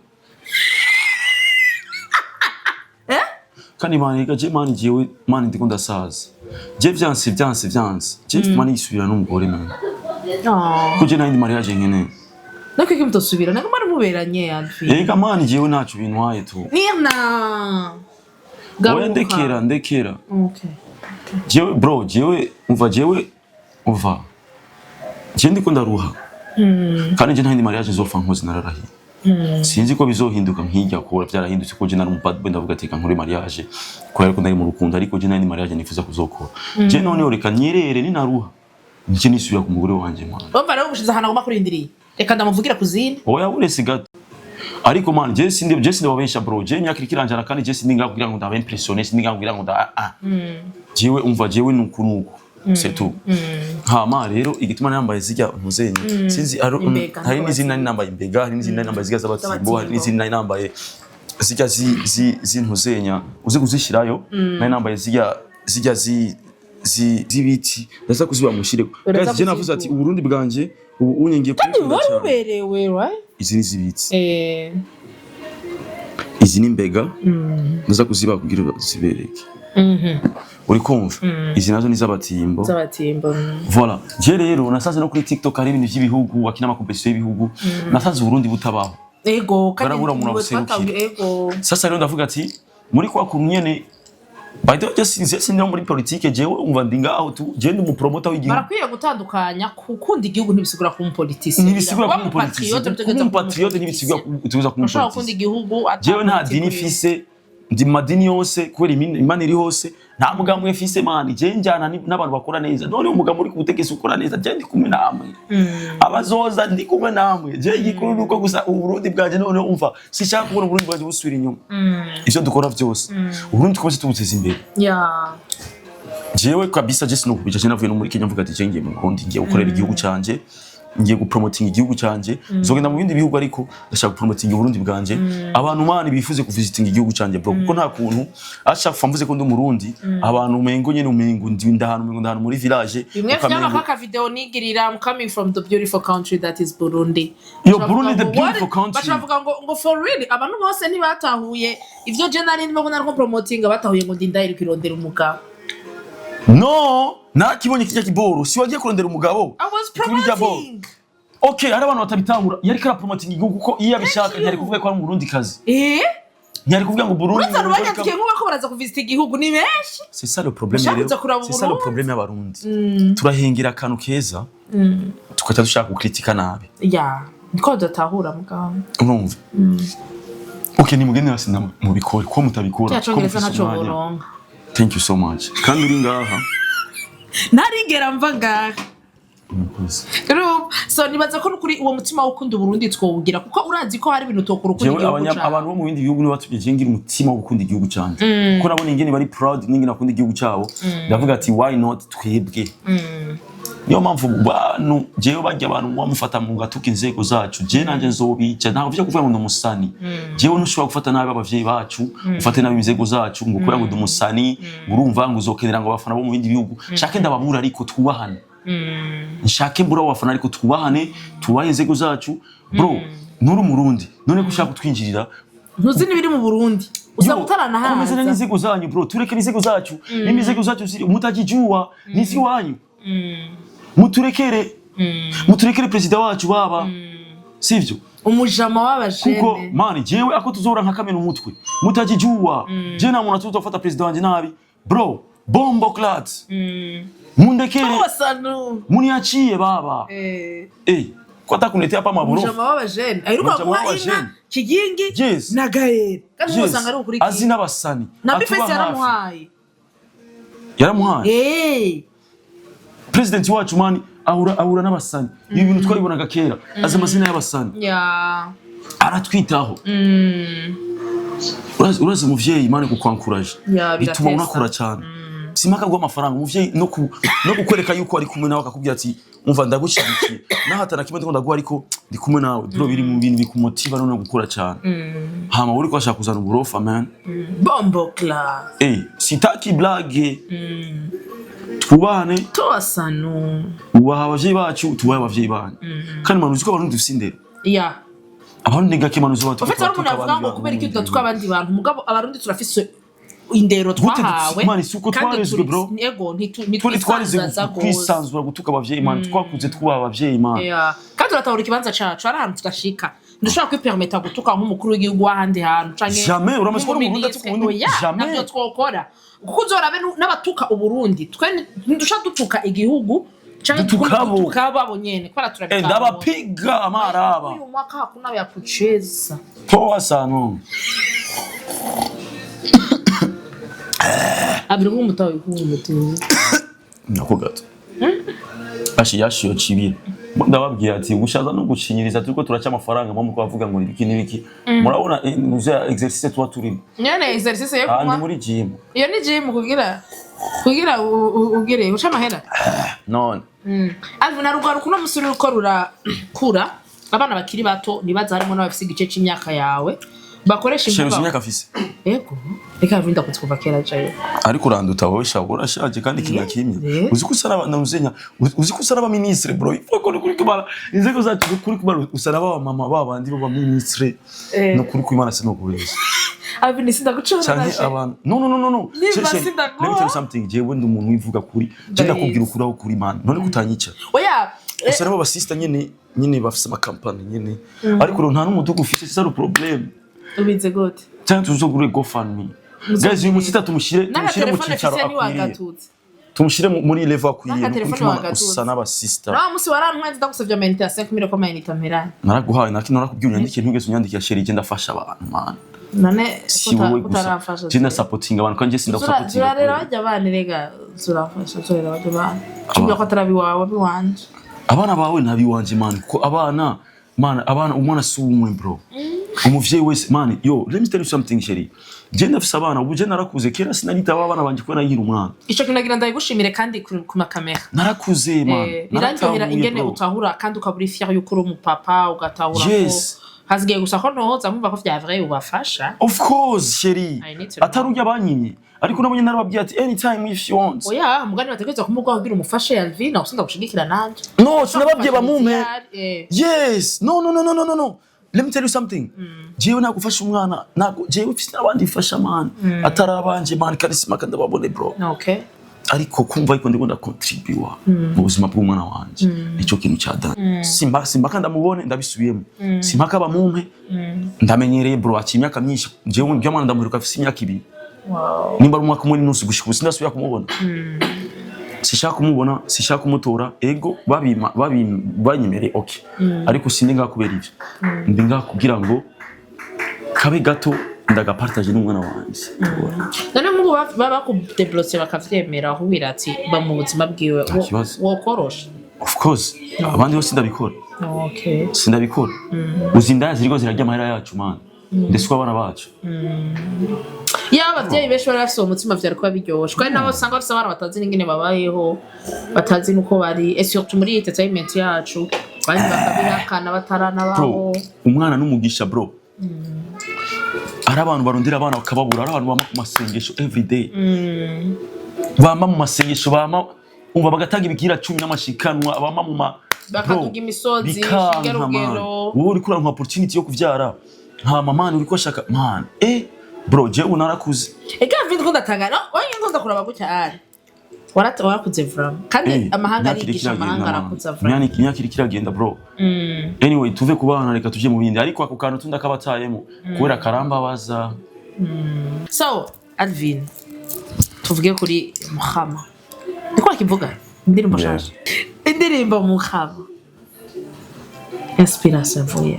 Eh. Kandi man, reka je, man, jewe, man, ndiko ndasaza. Je vyanse, vyanse, vyanse, je man isubira n'umugore, man. Oh. Ko je nta yindi mariage nkeneye. No kwiki mutosubira nako mwari muberanye, Alvin. Erega man, jewe ntaco bintwaye tu. Nirna. Oya, ndekera, ndekera. Okay. Jewe, bro, jewe umva, jewe umva, je ndiko ndaruha kandi je nta yindi mariage nzopfa nkoze, nararahiye. Sinzi ko bizohinduka nkijya kura byarahindutse ko je nari umu bad boy, ndavuga ati reka nkore mariage kubera ko nari mu rukundo, ariko je nta yindi mariage nifuza kuzokora. Je noneho reka nyerere, ninaruha nje nisubira ku mugore wanje, man. Urumva rero ubushize ahantu agomba kurindiriye, reka ndamuvugira kuzine. Oya, uretse gato, ariko man, je sindi babesha, bro. Je imyaka iriko iranjana kandi je sindi ngaho kugira ngo ndabe impressionné, sindi ngaho kugira ngo nda ah ah. Jewe umva, jewe nuku nuku, c'est tout. Hama rero igituma nambaye zirya ntuzenye, sinzi Imbega, hari n'izindi nari nambaye imbega, hari n'izindi nari nambaye zirya z'abatsimbo, hari n'izindi nari nambaye zirya z'intuzenya uzi kuzishirayo, nari nambaye zirya z'ibiti, ndaza kuziba mushireko. Uraza Guys, je navuze ati kuzigura. Uburundi bwanje ubu unye ngiye Kandi kubukunda wari cyane. uberewe, right? Izi ni iz'ibiti. Izi ni imbega, ndaza kuziba kugira zibereke. Uri kumva, izi nazo ni iz'abatimbo. Z'abatimbo. Voilà, je rero nasanze no kuri TikTok hari ibintu by'ibihugu, bakina amakompetisiyo y'ibihugu, nasanze Uburundi butabaho. Ego, kandi Barabura umuntu niwe abuserukira. twatahuye, ego. Sasa rero ndavuga ati muri kwa kuntu nyene, by the way, just sinzi, sinzi muri politike, jewe umva ndi ngaho tu, jewe ndi umupromota w'igihugu. Barakwiye gutandukanya, gukunda igihugu ntibisigura kuba umupoliticien. Ntibisigura kuba umupoliticien. Kuba umupatriote ntibisigura kutuza kuba Ushobora gukunda umupoliticien. igihugu ata Jewe nta politiki dini urimo. mfise, ndi mu madini yose kubera Imana iri hose. Nta mugambwe mfise, man. Je njyana n'abantu bakora neza. None umugambwe uri ku butegetsi ukora neza, je ndi kumwe namwe, abazoza ndi kumwe namwe. Je igikuru nuko gusa Uburundi bwanje, none umva, sinshaka kubona Uburundi bwanje busubira inyuma. Ivyo dukora vyose, Uburundi twose tubuteza imbere. Jewe kabisa, je sinokubija, je navuye no muri Kenya mvuga ati je ngiye mu Burundi, ngiye gukorera igihugu canje, ngiye gupromotinga igihugu canje. Nzogenda mu bindi bihugu, ariko ndashaka gupromotinga Uburundi bwanje. Abantu, man, bifuze kuvisitinga igihugu canje, bro, kuko nta kuntu ashaka mvuze ko ndi Umurundi, abantu umengo nyene, umengo ndi ndahantu, umengo ndahantu muri village. Bimwe ukamengo- vyaba kaka video nigirira, "I'm coming from the beautiful country that is Burundi." Yo, Baca Burundi, bavuga the ngo, beautiful what? country. Baca bavuga ngo for real, abantu bose ntibatahuye ivyo je nari ndimo nariko promotinga, batahuye ngo ndi ndahiri kwirondera umugabo. No, nakibonye kijya kiboro, si wagiye kurondera umugabo? I was Kuri rya boro. promoting. Okay, hari abantu batabitahura. Yariko arapromotinga igihugu, kuko iyo abishaka you. ntiyari kuvuga ko ari Umurundi kazi, ntiyari kuvuga ngo Burundi. Uretse abantu banyandikiye nk'uko ko baraza kuvisita igihugu ni benshi. C'est ça le problème Bashaka rero. kuza kuraba C'est ça le Uburundi. problème y'Abarundi. Turahengera akantu keza, tugaca dushaka gukritika nabi. Ya, niko badatahura mugabo. Urumva? Okay, nimugende hasi mubikore ko mutabikora Cya ko Congereza mufise ntaco umwanya. boronka. Thank you so much. Kandi uri ngaha. Ntarigera mva ngaha. Umukozi. Urumva? So nibaza ko nukuri uwo mutima wo gukunda Uburundi twowugira, kuko urazi ko hari ibintu tokora ukunda Jewe igihugu cawe. abantu bo mu bindi bihugu nibo batumye je ngira umutima wo gukunda igihugu canje, kuko nabona ingene bari proud n'ingene bakunda igihugu cabo, ndavuga ati why not twebwe? Niyo mpamvu bantu, jewe barya abantu wamufata mu gatuka inzego zacu, je nanje nzobica. Ntabwo vyo kuvuga ngo ndi umusani. Jewe ntushobora gufata nabi abavyeyi bacu, ufate nabi inzego zacu ngo kubera ngo ndi umusani, ngo urumva ngo uzokenera ngo abafana bo mu bindi bihugu. Nshake ndababura, ariko twubahane. Nshake mbura abo bafana, ariko twubahane, tubahe inzego zacu. Bro, nturi Umurundi, none ko ushaka kutwinjirira? Ntuzi n'ibiri mu Burundi, usanga Yo, komezana utaranahaza. n'inzego zanyu, bro. Tureke n'inzego zacu, n'inzego zacu ziri mutakijua nisi wanyu. Muturekere, muturekere perezida wacu baba, sivyo? Umujama w'abajene. Kuko man, jewe ako tuzora nka kamena umutwe mutakijua. Je nta muntu atuzofata perezida wanje nabi, bro. Bomboclaat, mundekere. Wasanu. Muniachie baba. Eh, ko atakuletea hapa maborofu. Umujama w'abajene aheruka Umujama guha inka w'abajene. Kigingi na Gael, kandi usanga ari ukuri. Azi n'abasani. Na atuba Bifesi hafi. yaramuhaye. Yaramuhaye. President wacu, man, ahura n'abasani. Ibi bintu twabibonaga kera. Azi amazina y'abasani, aratwitaho. Urazi umuvyeyi, man, kukwankuraje Ya, bituma biratesa. unakora cyane. Simpaka guha amafaranga umuvyeyi, no kukwereka yuko ari kumwe nawe, akakubwira ati umva ndagushyigikiye, naho atana kimwe ndiko ndaguha, ariko ndi kumwe nawe, bro. Biri mu bintu bikumotiva no gukora cyane. Hama uri ko ashaka kuzana uburofa, man. Bomboclaat. Eh, sitaki blague. Twubahane. Tubasanu. Ubaha abavyeyi bacu, tubahe abavyeyi banyu. Kandi man, uzi ko Abarundi dufise indero? Abarundi ni gake, man, uzi Ufite hari umuntu avuga ngo kubera iki tudatuka abandi bantu, mugabo Abarundi turafise indero twahawe. Man, si uko kandi twarezwe, bro. Ego, Twari twarize ntitwisanzaza gose. kwisanzura gutuka abavyeyi, man. Twakuze twubaha abavyeyi, man. Yeah. Kandi turatahura ikibanza cacu, hari ahantu tudashika, ntidushobora kwipermeta gutuka nk'umukuru w'igihugu w'ahandi hantu canke Jamais, uramaze kubona Umurundi atuka nk'umuminisitiri. uwundi? Oya, Jamais. navyo twokora, kuko uzorabe n'abatuka Uburundi, twe ntidushobora dutuka igihugu canke Dutuka abo. dutuka abo nyene kubera Eh, turabitahura. ndabapiga amaraba. Uyu mwaka hakuna ya kucheza. Poa sana. Abiri nk'umutawe nk'umutuzi. Nako gato ashi yashiyo cibira. Ndababwira ati gushaza no gucinyiriza, turiko turaca amafaranga mo muko bavuga ngo ibiki n'ibiki. Murabona nuze exercice tuba turimo. Nyene exercice yo Ahandi kunywa. muri gym. Iyo ni gym kugira ugire uca amahera. None. Alvin, narugaruka uno musore uriko rurakura, abana bakiri bato nibaza harimo n'abafise igice c'imyaka yawe bakoresha Sheruzi imbuga. imyaka afise? Ego, reka Alvin, ndakunze kuva kera jayo. Ariko uranduta wowe sha, urashaje kandi kimya kimya. Yeah. Uzi ko usara na muzenya, uzi ko usara abaministre, bro. Ifo ko kuri kubara inzego zacu, kuri kubara usara aba mama babandi baba ministre. No kuri kwimana sinokubeshya. Alvin, sindagucora. Canke abantu, no, no, no, no, no. Nimba Sheri, sindaguha. let me tell you something. Jewe ndi umuntu wivuga kuri. Je ndakubwira ukuri aho kuri, man. None kutanyica? Oya. Gusa nabo basista nyene nyene bafise amakampani nyene, ariko rero nta n'umuduga ufise, c'est ça le problème. Ubize gute? Cyangwa tuzogure GoFundMe, guys. Uyu musista tumushyire mu N'agatelefone cyicaro mfise ni akwiriye. wagatutse. Tumushyire muri level akwiriye. N'agatelefone Nukuri ko wagatutse. usa n'abasista. Nawa musi warantwenze, ndagusavye amayinite ya 5000 ko amayinite amperanye. Naraguhaye, narakubwiye unyandike, ntugeze unyandikira. Chérie, genda afasha abantu, man. None Si wowe gusa. utaramfasha. Genda supporting abantu, kandi njye sindagusapotinga. Zurarera bajya abana rega, zurafasha, zurarera bajya abana, cumbira ko atari abiwawe, abiwanje. Abana bawe nabiwanje, man, kuko abana, man, abana, umwana si umwe, bro. Umuvyeyi wese, man, yo, let me tell you something, chérie. Je ndafise abana ubu, je narakuze. Kera sinanitaba abana banje kubera nkiri umwana. Ico kintu nagira ndabigushimire kandi ku makamera. Narakuze, man. Birandyohera Naratahuye, ingene bro. utahura kandi ukaba uri fier yuko uri umupapa, ugatahura ko hasigaye gusa ko ntohoza nkumva ko vya vrai ubafasha. Of course, chérie. I need to know. Atari urya banyimye, ariko nabonye narababwiye ati anytime if you want. Oya, mugani bategerezwa kumuguha kugira umufashe. Alvin, aho sindagushigikira nanje. No, sinababwiye bamumpe. Yes, no, no, no, no, no, no, no, let me tell you something. Jewe nagufasha umwana, ntago jewe mfise n'abandi mfasha, man, atari abanje, man. Karisima kandi ababone, bro. Ariko kumva ariko ndiko ndakontribuwa mu buzima bw'umwana wanje, nicyo kintu cya dani. Simba simba kandi amubone, ndabisubiyemo, simpaka bamumpe. Ndamenyereye, bro, aciye imyaka myinshi. Jewe ibyo mwana ndamuheruka afise imyaka 2. Nimba ari umwaka umwe n'inusu, gushika ubu sindasubira kumubona. Sishaka kumubona, sishaka kumutora. Ego, babima babima banyemereye, okay, ariko sindi ngaha kubera ivyo. Ndi ngaha kugira ngo kabe gato ndagapartage n'umwana wanje. None nk'ubu baba bakudeblotse bakavyemera, ahubwira ati ba mu buzima bwiwe. Nta kibazo. Wokorosha? Of course, abandi bose ndabikora. Sindabikora. Uzi indaya ziriko zirarya amahera yacu, man, ndetse ko abana bacu. Iyo abavyeyi benshi bari bafise uwo mutima, vyari kuba biryoshe, kandi nabo usanga bafise abana batazi n'ingene babayeho, batazi n'uko bari, et surtout muri iyi entertainment yacu, abandi bakabihakana bataranabaho. Bro, umwana n'umugisha, bro. Ari abantu barondera abana bakababura, ari abantu bama ku masengesho everyday, bama mu masengesho, bama umva bagatanga ibigira 10 n'amashikanwa, bama mu ma Bakaduga Bro, imisozi, bikanka, shinga man. rugero. Wowe uriko uranka opportunity yo kuvyara hama, man, uriko ashaka, man. Bro, jewe narakuze. Ega mvindi ko ndatangara, oye, ngo ndakuraba gutya ari warakuze vraiment, kandi amahanga Imyaka iriko arigisha, iragenda, amahanga man. arakuza vraiment. Imyaka iriko iragenda, bro. Anyway, tuve ku bana, reka tuje mu bindi, ariko ako kantu tundakabatayemo kubera karambabaza. So Alvin, tuvuge kuri Muhama, niko bakivuga, indirimbo Yeah. shasha, indirimbo Muhama, inspiration mvuye?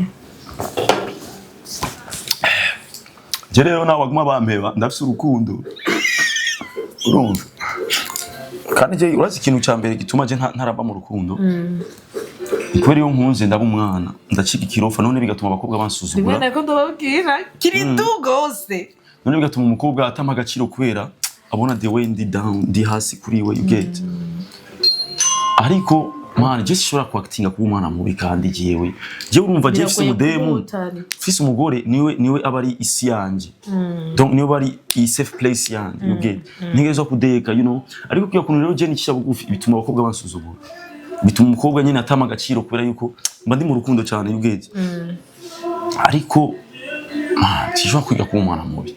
Je rero nawe baguma bampeba, ndafise urukundo, urumva? Kandi je urazi ikintu cya mbere gituma je ntaraba mu rukundo ni kubera iyo nkunze ndaba umwana, ndacika ikirofa, none bigatuma abakobwa Rimwe bansuzugura. Nako ndababwira kiri du gose. None bigatuma umukobwa atampa agaciro kubera abona the way ndi down, ndi hasi kuri we, you get? Ariko man, je sishobora kuactinga kuba umwana mubi, kandi jewe urumva je mfise Biragoye umudemu, kuba utari. Mfise umugore, niwe aba ari isi yanje, donc niwe aba ari i safe place yanje, you get? Ntegerezwa kudeka. Ariko kuya kuntu rero je nicisha bugufi, bituma abakobwa bansuzugura, bituma umukobwa nyine atama agaciro kubera yuko mba ndi mu rukundo cyane, you get? Ariko man, sinshobora kwiga kuba umwana mubi.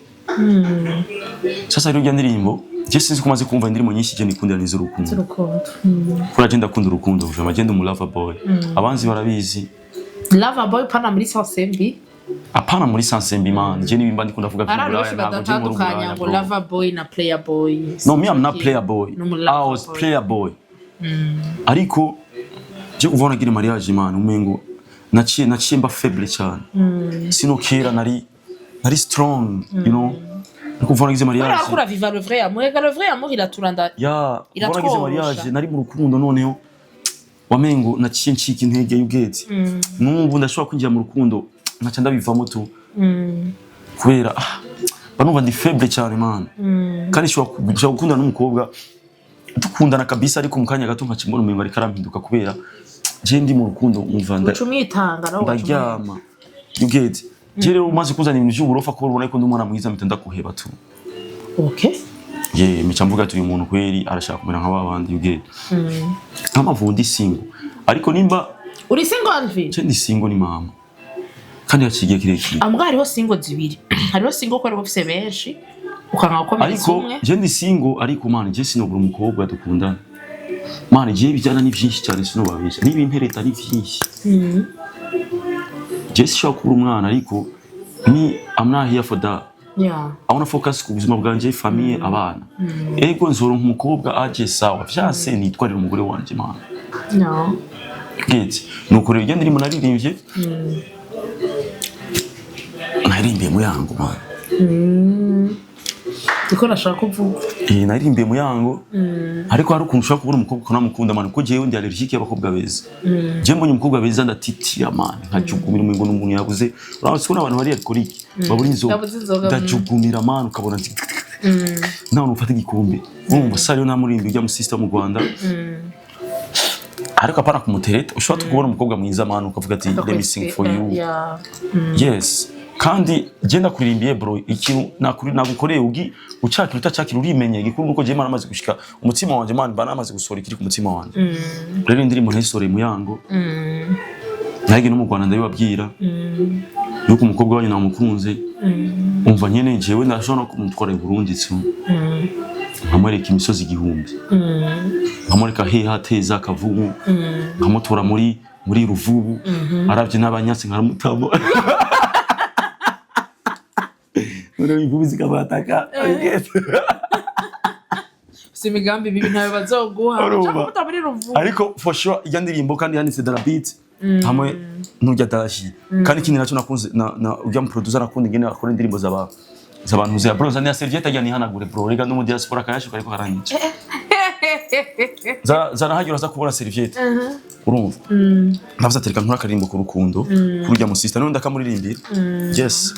Sasa rero irya ndirimbo, je sinzi ko umaze kumva indirimbo nyinshi je nikundira n'iz'urukundo. Urukundo. Kubera je ndakunda urukundo vraiment, je ndi umu lover boy, abanzi barabizi. Lover boy pana muri sense mbi. Apana muri sense mbi, man. Je nibimba ndiko ndavuga Hari abantu vy'uburaya, benshi ntabwo je nkora badatandukanya uburaya, ngo bro. lover boy na player boy. No, me, I'm not player boy. No, mu I lover was boy. player boy. Ariko je kuva nagira mariage, man, umengo naciye mba faible cyane. Sino kera nari strong. Ariko kuva nagize mariage, Barakura viva le vrai amour. Ega le vrai amour iraturanda. Ya, kuva nagize Iratworosha. mariage nari mu rukundo, noneho wamengo naciye ncika intege, you get? N'ubu ndashobora kwinjira mu rukundo nkaca ndabivamo tu, kubera mba numva ndi faible cyane, man. Kandi nshobora gukundana n'umukobwa, dukundana kabisa, ariko mu kanya gato nkaca mbona umengo ariko arampinduka, kubera je ndi mu rukundo umva Uca umwitanga nawe ugaca ndaryama, you get? Je rero umaze kuzana ibintu vy'uburofa, ko ubona ko ndi umwana mwiza, mpita ndakuheba tu. Ye, mica mvuga ati uyu muntu kweri arashaka kumera nka babandi, you get? Nk'amavubu ndi single, ariko nimba Uri single, Alvin? Je ndi single ni mama, kandi haciye igihe kirekire. Ambwa hariho single zibiri. Hariho single ko ari ufise benshi ukanga gukomeretsa Ariko umwe. je ndi single, ariko man, je sinobura umukobwa dukundana. Mana, igihe bijyana ni byinshi cyane, sinubabeshya, n'ibintereta ni byinshi. Je sishobora kubura umwana, ariko ni I'm not here for that. I wanna focus ku buzima bwanje, famille, abana. Ego, nzoronka umukobwa aje, sawa, vyase nitwarira umugore wanje, mana. No. Get nuko rero igenda ndimo naririmbye, naririmbiye Muyango, mana. Niko nashaka kuvuga. Eh, naririmbiye Muyango, ariko hari ukuntu ushobora kubona umukobwa ukanamukunda, man, kuko jewe ndi allergique y'abakobwa beza. Jewe mbonye umukobwa beza ndatitira, man, nkajugumira, umengo n'umuntu yabuze. Urabona ko n'abantu bari alcoolique babura inzoga. Babuze inzoga. Ndajugumira, man, ukabona nawe ufata igikombe. Urumva sa rero namurimbi ujya mu sister mu Rwanda, ariko apana kumutereta. Ushobora kubona umukobwa mwiza, man, ukavuga ati: "Let me sing for you." Yes, kandi genda kuririmbiye, bro, ikintu nakuri nagukoreye ugi ucakira utacakira urimenye. Igikuru nuko je mana amaze gushika umutima wanje, man, bana amaze gusohora ikiri ku mutima wanje. Rero indirimbo nayisoreye Muyango, nahige no mu Rwanda ndabibabwira yuko umukobwa wanyu namukunze. Umva nyene, jewe ndashobora no kumutwara i Burundi tsu, nkamwereka imisozi igihumbi, nkamwereka hehe hateza akavubu, nkamutora muri Ruvubu, aravye n'abanyasi nkaramutamo, noneho imvubu zikabataka. Si imigambi bibi ntayo bazoguha. Urumva. Ushaka kumuta muri Ruvubu. Ariko for sure ijya ndirimbo kandi yanditse Darabit hamwe n'urya Darashi. Kandi ikindi nacyo nakunze na ujya mu producer, nakunda ingene akora indirimbo z'aba z'abantu za bro. Zani ya serviette ajya nihanagure, bro, rega no mu diaspora kayashuka ariko karanyica. Za zana uraza kubona serviette. Urumva navuze ati: "Reka nkore akaririmbo ku rukundo kuri ujya mu sister." None ndakamuririmbira, yes.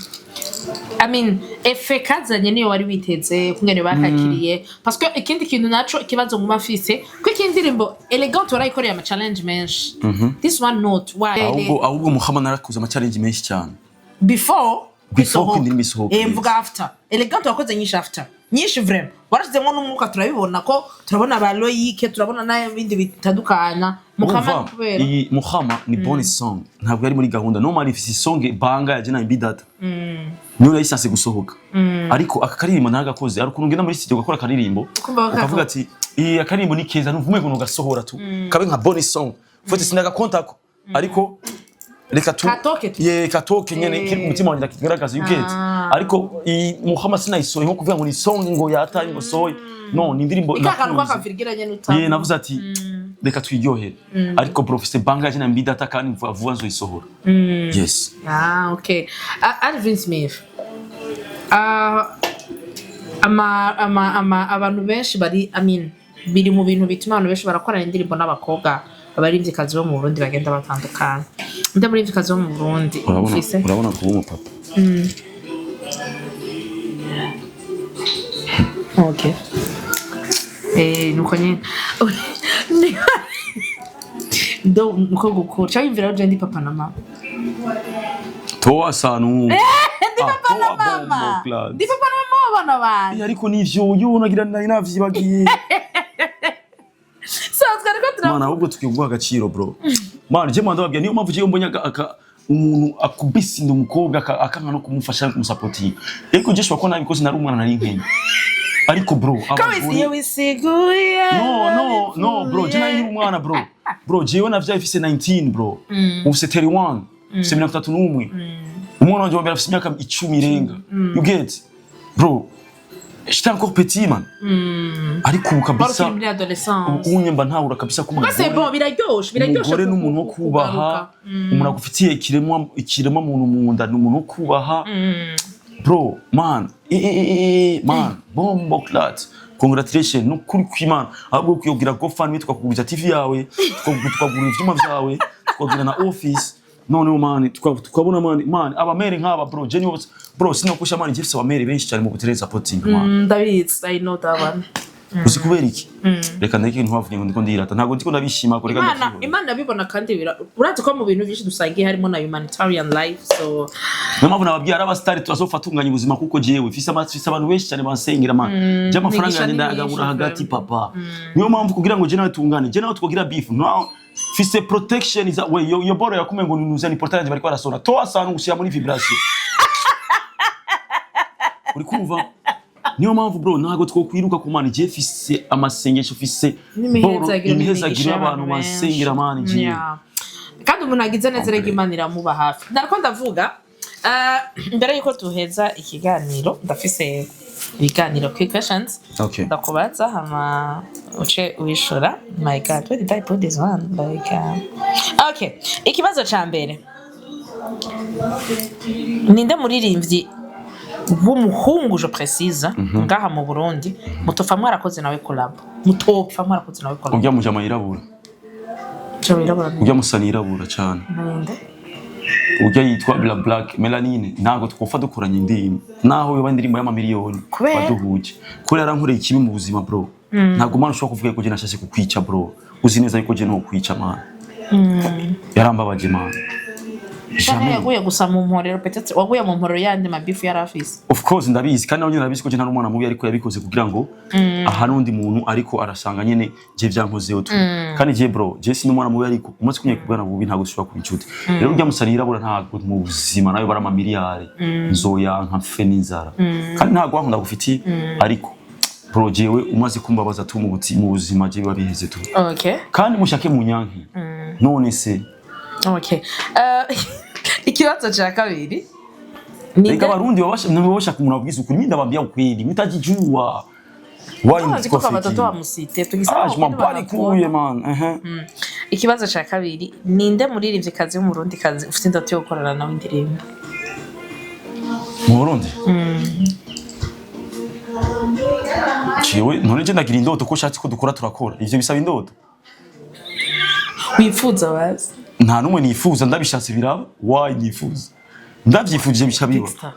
I mean, effet kazanye niyo wari witeze kungene bakakiriye? Parce que ikindi kintu naco, ikibazo nguma mfise ko ikindi ndirimbo Elegant warayikoreye ama challenge menshi, this one not, why? Ahubwo Muhammad narakoze ama challenge menshi cyane. Before Before ko indirimbo isohoka, Eh, yes. mvuga after Elegant wakoze nyinshi, after nyinshi vraiment warashizemo n'umwuka, turabibona ko turabona ba Loyique, turabona n'ibindi bitandukana Mukama. Urumva, kubera iyi Muhama ni bonus song, ntabwo yari muri gahunda. Normally ifise song banga ya Jena Mbidata, niyo nayisanse gusohoka, ariko aka karirimbo naragakoze. Hari ukuntu ugenda muri studio ugakora akaririmbo, Ukumva ukavuga ati: "Iyi akaririmbo ni keza, nuvume ngo gasohora tu kabe nka bonus song." Fete sinagakontako, ariko reka tu Katoke tu. Ye, katoke nyene. Kiri ku mutima wanjye ndakigaragaza, you get? Ah. Ariko iyi Muhama sinayisohoye nko kuvuga ngo ni song ngo yataye ngo sohoye. No, ni indirimbo Ika kantu nakunze. k'akavirgira nyene utamu. Ye, navuze ati: "Reka twiryohere." Ariko bro, mfise banga ya Jena Mbidata kandi vuba vuba nzoyisohora, yes. Ah, okay. Alvin Smith. Ah, ama abantu benshi bari, I mean, biri mu bintu bituma abantu benshi barakorana indirimbo n'abakobwa, abaririmvyikazi bo mu Burundi bagenda batandukana. Ndi muririmvyikazi wo mu Burundi Urabona, ufise? urabona kuba umupapa. Okay. Eh, nuko nyene. Ndo nuko gukura. Cyangwa imvira je ndi papa na mama. Toa sanu. Ndi papa na mama. Ndi papa na mama w'abana banje. Ariko nivyo yo nagira nari navyibagiye. Sanzwe ariko turavuga. Mana, ahubwo tukwiye guha agaciro, bro. Mana, je mwanda babwira, niyo mpamvu jewe mbonye umuntu akubise inda umukobwa akanka no kumufasha no kumusapotinga. Ariko je shobora kuba nabikoze nari umwana, nari nkenye, ariko bro, Ko wisi iyo wisiguye. No, no, no, bro, je nari nkiri umwana, bro. Bro, jewe navyaye mfise 19, bro. Ufise 31, ufise 31. Umwana wanje wa mbere afise imyaka 10 irenga, you get, bro? J'étais encore petit, man. Ariko ubu Wari kabisa, ukiri muri adolescence. ubu mba ntahura kabisa ko Quoi, c'est bon, biraryoshe, biraryoshe. umugore n'umuntu wo kubaha. Kugaruka. Umuntu agufitiye ikiremwa muntu mu nda ni umuntu wo kubaha, bro. Man, man, bomboclaat, congratulation, nukuri kw'Imana. Ahubwo kuyogira GoFundMe, tukakuguriza TV yawe, tukagura ivyuma vyawe, tukagira na office. Noneho man, tukabona man, man, abamere nk'aba, bro, je nibo, bro, sinokusha, man. Jefise abamere benshi cyane mu butere supporting, man. Ndabizi, I know that one. Uzi kubera iki? Reka ndeke, ntiwavuge ngo ndiko ndirata, ntabwo ndiko ndabishima ko reka Imana ndavyihorera. Imana bibona kandi urazi ko mu bintu byinshi dusangiye harimo na humanitarian life, so Niyo mpamvu nababwiye ari abasitari turazofatunganya ubuzima, kuko jewe mfise abantu benshi cyane bansengera, man. Je amafaranga Imigisha yanjye ni ndayagabura myinshi, hagati, vraiment. papa. Niyo mpamvu kugira ngo je nawe tungane, je nawe twogira beef no mfise protection za we yo boro yakume ngo nunuze ni portail yanjye bariko barasona toa sanu gushyira muri vibration. Uri kumva? Niyo mpamvu, bro, ntabwo twokwiruka ku Mana. Igihe fise amasengesho, fise n'imihezagiro. Imihezagiro y'abantu bansengera, man, igihe Yeah. Kandi umuntu agize neza rega, Imana iramuba hafi. Ndariko ndavuga, mbere yuko duheza ikiganiro, ndafise ibiganiro, quick questions. Okay. Ndakubaza hama uce wishura. My God, where did I put this one? Like, okay, ikibazo ca mbere: ninde muririmbyi w'umuhungu, je précise, ngaha mu Burundi mutopfa mwarakoze nawe collab, mutopfa mwarakoze nawe collab? Urya mujama yirabura. Je wirabura? Urya musani yirabura cyane. Ninde? Urya yitwa Bla Black Melanine. Ntabwo twopfa dukoranye indirimbo, naho yoba indirimbo y'amamiliyoni. Kubera? Waduhuje kubera yarankoreye ikibi mu buzima, bro. Ntabwo, man, ushobora kuvuga ko je nashashe kukwica, bro. Uzi neza yuko je nokwica, man. Yarambabaje, man. Canke Jamais. yaguye gusa mu mporero, peut-être waguye mu mporero yandi mabifu yari afise. Of course ndabizi, kandi nawe nyine ndabizi ko je ntari umwana mubi, ariko yabikoze kugira ngo aha n'undi muntu ariko arasanga nyene je vyankozeho tu. Kandi je, bro, je si n'umwana mubi, ariko umaze kunyeka kubwana bubi, ntabwo ushobora kuba inshuti. Rero urya musani yirabura, ntabwo mu buzima, nawe bara amamiliyari, nzoyanka mfe n'inzara. Kandi ntabwo wankunda gufitiye, ariko bro, jewe umaze kumbabaza tu mu buzima, je biba biheze tu. Kandi mushake munyanke none se. Okay, ikibazo ca kabiri. Reka, Abarundi baba bashaka umuntu ababwiza ukuri. Mimi ndabambia ukweli, mtajijua. Why? Tuzi ko abatoto bamusite. Ah, je m'en bats les couilles, man. Ikibazo ca kabiri: ninde muririmvyikazi w'umurundikazi ufite indoto yo gukorana nawe indirimbo? Mu Burundi? Jewe none je ndagira indoto ko shatse ko dukora turakora. Ivyo bisaba indoto? Wifuza bazi. Nta numwe nifuza, ndabishatse biraba. Why nifuza? Ndavyifuje bica biba. Big star.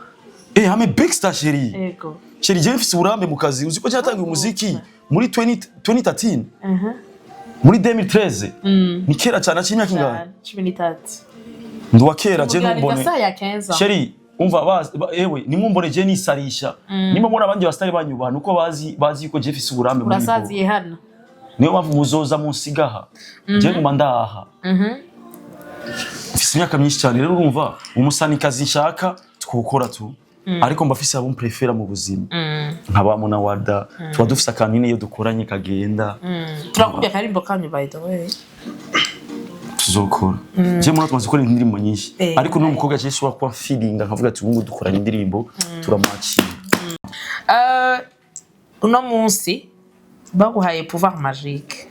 Eh, I'm a big star, chérie. Ego. Chérie, je mfise uburambe mu kazi. Uzi ko cyatangiye umuziki muri 20 2013? Muri 2013. Ni kera cyane, aciye imyaka ingahe? 13. Ndi uwa kera je. Mugira Ntumbone. anniversaire ya 15 ans. Chérie, umva, ewe nimumbone je nisarisha. Nimba mbona abandi basitari banyubaha, nuko bazi yuko je mfise uburambe muri bikorwa. Urasaziye hano. Niyo mpamvu muzoza munsigaha. Je nguma ndaha. Mfise imyaka myinshi cyane. Rero urumva, umusanikazi nshaka twokora tu, ariko mba mfise abo mprefera mu buzima, nka ba Muna Warda. Tuba dufise akantu nyine iyo dukoranye kagenda. Turakubye akarimbo kanyu, by the way. Tuzokora. Je muna tumaze gukora indirimbo nyinshi, ariko n'uwo mukobwa je ushobora kuba feeling nkavuga ati ubu dukoranye indirimbo turamakira. Uno munsi baguhaye pouvoir magique.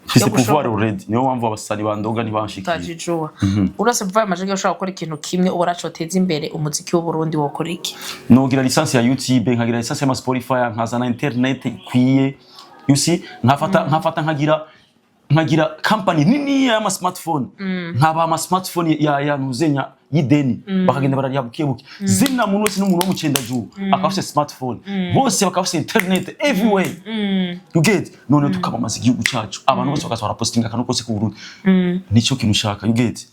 Mfise Yo gushobora- pouvoir already, niyo mpamvu abasani bandoga ntibanshikiye. Utajijua urose pouvoir magique, ushobora gukora ikintu kimwe ubona coteza imbere umuziki w'Uburundi, wokora iki? Nogira licence ya YouTube, nkagira licence ya Spotify, nkazana internet ikwiye, you see, nkafata nkagira company nini y'ama smartphone, nkaba ama smartphone ya ntuzenya y'ideni, bakagenda barariha buke buke. Zina muntu wese n'umuntu wo mu Cendajuru akaba afise smartphone, bose bakaba bafise internet everywhere, you get? None tukamamaza igihugu cyacu, abantu bose bakaza barapostinga akantu kose ku Burundi. Nicyo kintu ushaka, you get?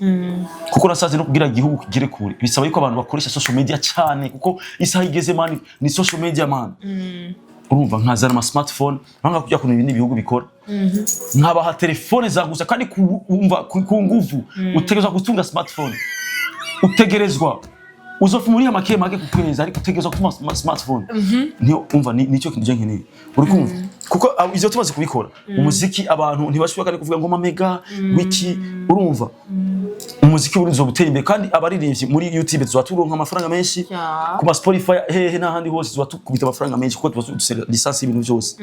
Kuko nasaze no kugira igihugu kigere kure bisaba yuko abantu bakoresha social media cyane, kuko isaha igeze, man, ni social media, man. Urumva, nkazana ama smartphone banga kujya kuntu ibindi bihugu bikora, nkabaha telefone za gusa, kandi umva, ku nguvu utegerezwa gutunga smartphone, utegerezwa uzofa muri make make ku kwezi, ariko utegerezwa gutunga smartphone. Niyo umva, nicyo kintu je nkeneye, uri kumva? Kuko ivyo tumaze kubikora, umuziki abantu ntibashobora kandi kuvuga ngo mamega wiki. Urumva, umuziki uri uzobutera imbere, kandi abaririmbyi muri YouTube tuzoba turonka amafaranga menshi, ku ma Spotify hehe n'ahandi hose tuzoba tukubita amafaranga menshi, kuko tuba dufise licence y'ibintu byose,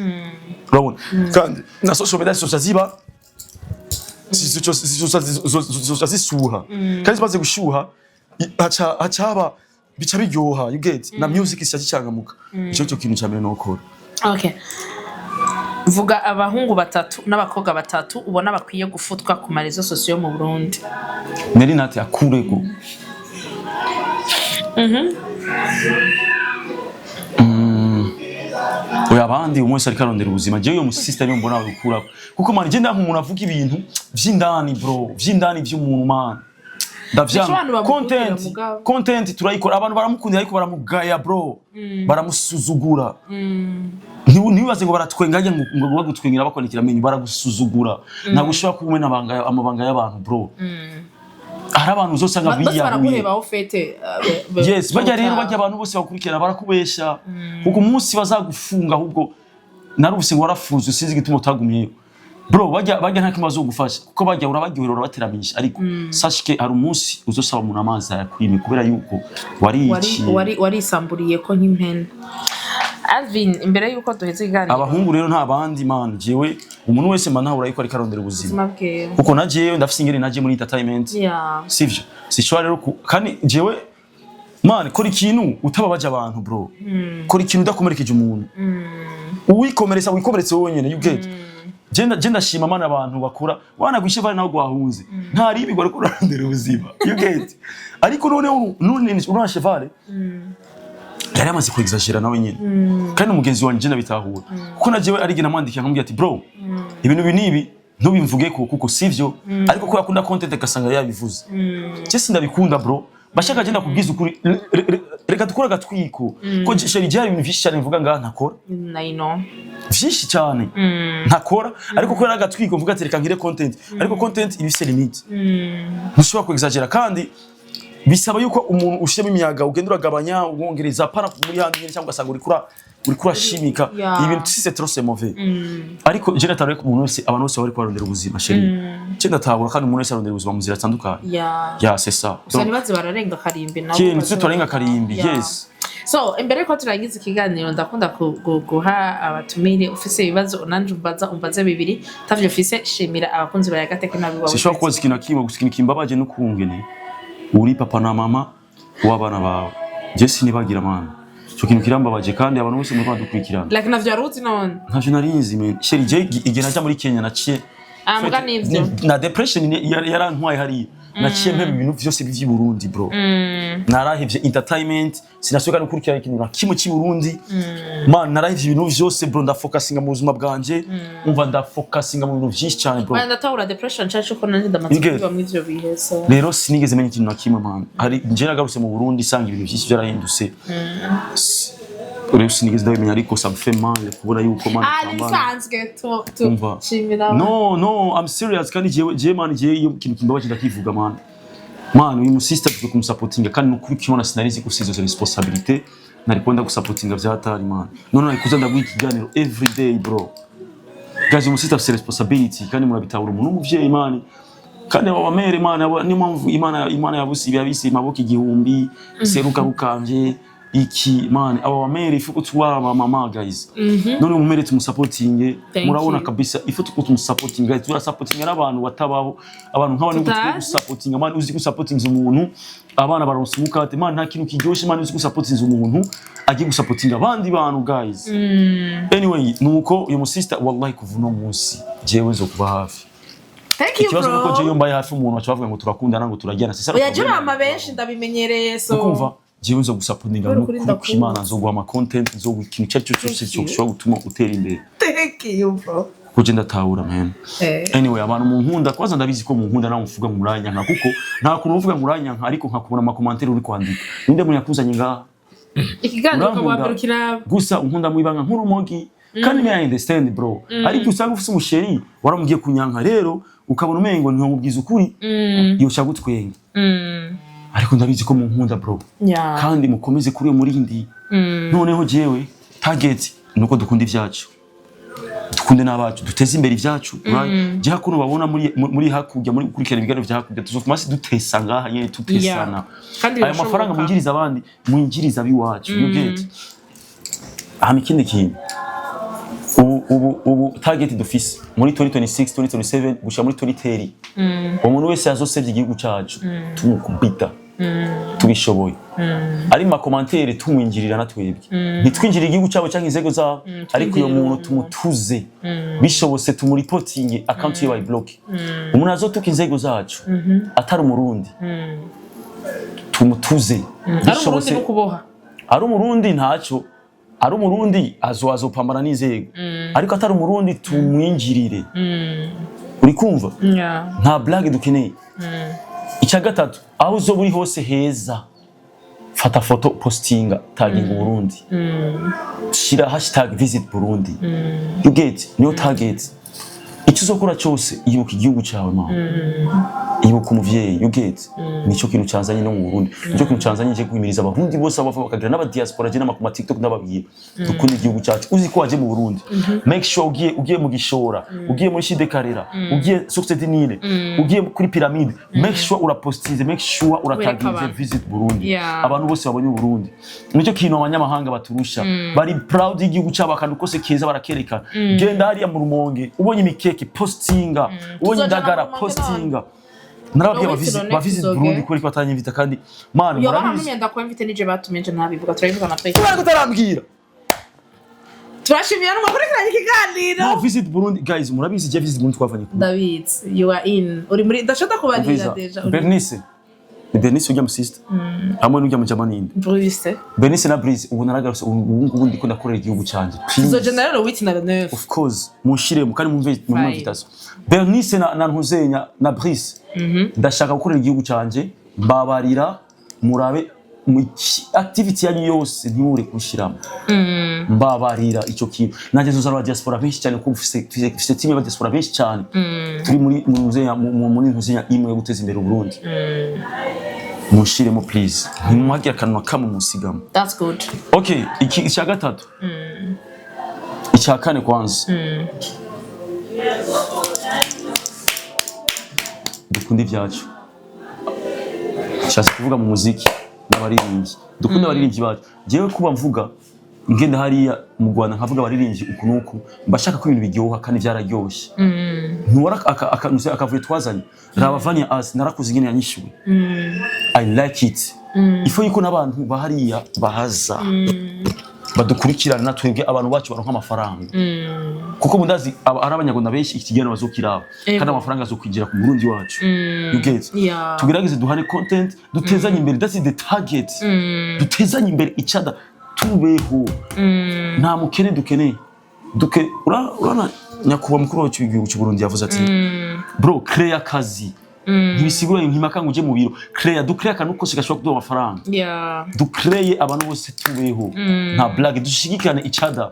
urabona? Kandi na social media zizoca ziba zizoca zisuha, kandi zimaze gushuha haca haba bica biryoha, you get? Na music zica zicangamuka. Ico cyo kintu ca mbere nokora. Okay. Vuga abahungu batatu n'abakobwa batatu ubona bakwiye gufutwa ku ma réseaux sociaux mu Burundi. Neri Nati akureko. Oya, abandi umwe wese ariko arondera ubuzima. Jewe uyo musista niyo mbona gukurako, kuko man, je ndanka umuntu avuga ibintu vy'indani, bro, vy'indani vy'umuntu, man. Nico Ndavyanga. abantu bamukundira. Content. Mugabo. Content turayikora, abantu baramukundira, ariko baramugaya, bro, baramusuzugura. Ntiwibaze ngo baratwenga ajya ngo bagutwengera bakwandikira amenyo, baragusuzugura. Ntabwo ushobora kumena amabanga y'abantu, bro. Hari abantu uzosanga Bose biyahuye. Baraguheba aho fete. Yes, bajya rero, bajya abantu bose bakurikirana barakubesha, kuko umunsi bazagufunga, ahubwo narubuse ngo warafunzwe, sinzi igituma utagumyeyo, bro. Bajya nta kimwe bazogufasha, kuko bajya urabaryohera, urabateramisha, ariko sashike hari umunsi uzosaba umuntu amazi ayakwime kubera yuko wariciye. Warisamburiye ko nk'impene. Alvin, imbere yuko duheza ikiganiro, Abahungu rero nta bandi, man, jewe umuntu wese mba ntahura yuko ariko arondera ubuzima. Ubuzima bwiwe. Kuko na jewe ndafise ingene naje muri entertainment, sivyo? Sishobora rero kandi jewe, man, kora ikintu utababaje abantu, bro. Kora ikintu udakomerekeje umuntu. Uwikomeretsa, wikomeretse wowe nyene, you get? Je ndashima, man, abantu bakora wana gwishe bari naho gwahunze, nta ribi ariko urarondera ubuzima, you get? Ariko none none urana Chevale yari amaze ku exagérer nawe nyene, kandi umugenzi wanje ndabitahura, kuko na jewe ari namwandikiye nkamubwira ati: "Bro, ibintu ibi nibi ntubimvuge ko kuko sivyo." Ariko ko yakunda content, agasanga yabivuze. Je sindabikunda, bro. Bashaka je ndakubwiza ukuri, reka dukore agatwiko ko chéri, je hari ibintu vyinshi cyane mvuga ngaha ntakora. I know. Vyinshi cyane ntakora, ariko kubera agatwiko mvuga ati: "Reka nkire content." Ariko content iba ifise limite, ntushobora ku exagérer, kandi bisaba yuko umuntu ushiramo imiyaga, ugenda uragabanya, wongereza para muri handi nyene, cyangwa ugasanga uriko urashimika ibintu. Si c'est trop, c'est mauvais. Ariko je natahura ko umuntu wese, abantu bose bari kubarondera ubuzima, chéri. Je ndatahura, kandi umuntu wese arondera ubuzima mu nzira zitandukanye. Ya, c'est ça. Gusa Donc, ntibaze bararenga karimbi nabo. Kintu tuse turarenga karimbi. Yes. So imbere yuko turangiza ikiganiro, ndakunda guha abatumire, ufise ibibazo unanje umbaza, umbaze bibiri. Tavyo ufise, shimira abakunzi ba Yagateke nabi wawe. Sinshobora kubaza ikintu na kimwe, gusa ikintu kimbabaje n'ukungene uri papa na mama w'abana bawe. Je sinibagira, mana, ico kintu kirambabaje, kandi abantu bose muriko badukurikirana. Like, navyo waruzi none? Ntavyo narinzi, man. Chéri, je igihe naja muri Kenya naciye Ah, mbwa nivyo. Na depression yarantwaye hariya, naciye mpeba ibintu vyose vy'i Burundi, bro. Narahevye entertainment, sinasubira gukurikirana ikintu na kimwe cy'i Burundi, man. Narahevye ibintu vyose, bro. Ndafocusinga mu buzima bwanje, umva, ndafocusinga mu bintu vyinshi cyane, bro. Oya, ndatahura depression cacu, ko nanje ndamaze Nige. kuba muri ivyo bihe, so Rero sinigeze menya ikintu na kimwe, man. Hari nje nagarutse mu Burundi sanga ibintu byinshi byarahindutse. Rero sinigeze ndabimenya, ariko ça me fait mal kubona yuko, man, Ah, utambana. nibisanzwe tu tu Umva. Shimira. No, I'm serious. Kandi jewe, man, jewe iyo ikintu kimbabaje ndakivuga, man. Man, uyu musista tuve kumusapotinga, kandi nukuri kibona sinarizi ko sizo responsabilité nari kwenda gusapotinga vyatari, man. None nari kuza ndaguha ikiganiro every day, bro. Guys, uyu musista afise responsibility, kandi murabitahura, umuntu w'umuvyeyi, man. Kandi aba bamere, man, niyo mpamvu Imana yabuse yabise amaboko igihumbi seruka rukambye iki, man. Aba bamere ifu ko tuba mama, guys. None umumere tumusapotinge. Thank Murabona you. kabisa ifu tuko tumusapotinga, guys. Turasapotinga n'abantu batabaho, abantu nk'aba nibwo tukwiye Tutazi. gusapotinga, man. Uzi gusapotinga umuntu, abana baronse umukate, man, nta kintu kiryoshe, man. Uzi gusapotinga umuntu agiye gusapotinga abandi bantu, guys. Anyway, nuko uyu musista, wallahi, kuva uno munsi jewe nzokuba hafi. Thank you, Ikibazo bro. nuko jewe mbaye hafi umuntu baca bavuga ngo turakundana, ngo turajyana. C'est ça le Oya, je problème. bama benshi ndabimenyereye, so Ukumva jewe nzo gusapotinga Kubera ukuri nukuri ndakunda. kw'Imana, nzoguha ama content, nzoguha ikintu icyo ari cyo cyose Thank you. gishobora gutuma utera imbere. Thank you, bro. Kuko je ndatahura, man. Anyway, abantu munkunda, kwanza ndabizi ko munkunda, nawe muvuga ngo muranyanka, kuko nta kuntu uvuga ngo uranyanka ariko nkakubona ama commentaires uri kwandika. Ninde muntu yakuzanye ngaha? Ikiganiro Urankunda. ukaba ukiraba. Gusa unkunda mwibanga nk'urumogi, kandi me, I understand, bro. Ariko usanga ufise umuchéri waramubwiye kunyanka, rero ukabona umengo ntiwamubwiza ukuri, yoca gutwenga. Ariko ndabizi ko munkunda, bro. Kandi mukomeze kuri uyo murindi. Noneho jewe target nuko dukunda ivyacu, dukunde n'abacu, duteze imbere ivyacu, right? Je hakuno babona muri hakurya, muri gukurikirana ibiganiro vya hakurya, tuzofuma hasi dutesa ngaha nyene, tutesana. Kandi Ayo mafaranga birashoboka. mwinjiriza abandi, mwinjiriza abiwacu, you get? Hama ikindi kintu, ubu target dufise muri 2026, 2027 gushika muri 2030, umuntu wese azosevye igihugu cacu tumukubita tubishoboye, ari mu ma commentaires tumwinjirira, na twebwe ntitwinjire igihugu cyabo cyangwa inzego zabo, ariko uyo twinjirire muntu tumutuze, bishobose tumuripotinge, account ye bayibloke. Umuntu azotuka inzego zacu atari Umurundi, tumutuze. Ari Umurundi no kuboha. Ari Umurundi ntacyo, ari Umurundi azopambana n'inzego, ariko atari Umurundi tumwinjirire. Uri kumva? Yeah. Nta blague dukeneye. Icya gatatu, aho uzoba uri hose heza, fata foto, postinga, taginga Burundi, shira #VisitBurundi, you get? Niyo target. Icyo uzokora cyose, ibuka igihugu cyawe, mama, ibuka umuvyeyi, you get? Nicyo kintu cyanzanye no mu Burundi, nicyo kintu cyanzanye nje guhimiriza Abarundi bose abava bakagira n'aba diaspora, je n'ama TikTok ndababwira: dukunde igihugu cyacu. Uzi ko waje mu Burundi, make sure ugiye mu Gishora, ugiye muri Shide Karera, ugiye Source du Nil, ugiye kuri Pyramide, make sure urapostinze, make sure urataginze abantu. "Visit Burundi". Abantu bose babonye Burundi. Nicyo kintu abanyamahanga baturusha, bari proud y'igihugu cyabo, akantu kose keza barakerekana. Genda hariya mu Rumonge, ubonye imikeke, postinga, ubonye Tuzojana indagara, mu Rumonge. postinga. Narababwiye No, abavisit wait, no, bavisit next. Burundi kuri ko batanyimvita kandi, man, Yo. murabizi. Barantumye, ndakwemvite, nije batumye, nje ntabivuga, turabivuga na pe. Kubera ko utarambwira. Turashimiye n'umukurikiranye ikiganiro. No, Visit Burundi, guys, murabizi je Visit Burundi twavanye kure. Ndabizi, you are in, uri muri, ndashaka kubarira. Umviriza, Déjà uri Bernice, ni Bernice ujya mu sister hamwe n'ujya mu jamaninde. Bruce. Bernice na Brice, ubu naragarutse, ubu ngubu ndiko ndakorera igihugu cyanjye. Please. Tuzogenda rero witi na neuf. Of course, munshiremo kandi mumve mu Fine. invitation. Bernice na Ntuzenya na Brice, ndashaka gukorera igihugu cyanjye. Mbabarira murabe mu activity yanyu yose, ntibure kushiramo. Mbabarira, icyo kintu nanjye nzozana aba diaspora benshi cyane, kuko mfise team y'aba diaspora benshi cyane, turi muri mu Ntuzenya, muri Ntuzenya imwe yo guteza imbere Uburundi. Munshiremo please, ntimuhagire akantu na kamwe musigamo. That's good. Okay, iki icya gatatu, icya kane kwanza, dukunda ibyacu. Nshatse kuvuga mu muziki n'abaririmbyi, dukunda abaririmbyi bacu. Jewe kuba mvuga ngenda hariya mu Rwanda nkavuga abaririmbyi uku n'uku, mba shaka ko ibintu biryoha kandi byararyoshye. Ntiwara akavuyo twazanye, raba Vania As, narakuze ingene yanyishyuwe. I like it. Ifo yuko n'abantu bahariya bahaza badukurikirana, twebwe abantu bacu baronka amafaranga, kuko mundazi ari Abanyarwanda benshi iki kiganiro bazokiraba, kandi amafaranga azokwinjira ku Murundi wacu, you get? Yeah. Tugerageze duhane content, dutezanye imbere, that's the target. Dutezanye imbere each other, tubeho, nta mukene dukeneye. Duke urana nyakubahwa mukuru wacu w'igihugu cy'u Burundi yavuze ati: "Bro, créer akazi." Ntibisigura ntimakanga uje mu biro, créer, ducreye akantu kose gashobora kuduha amafaranga. Ducreye, abantu bose tubeho, nta blague, dushigikirane each other.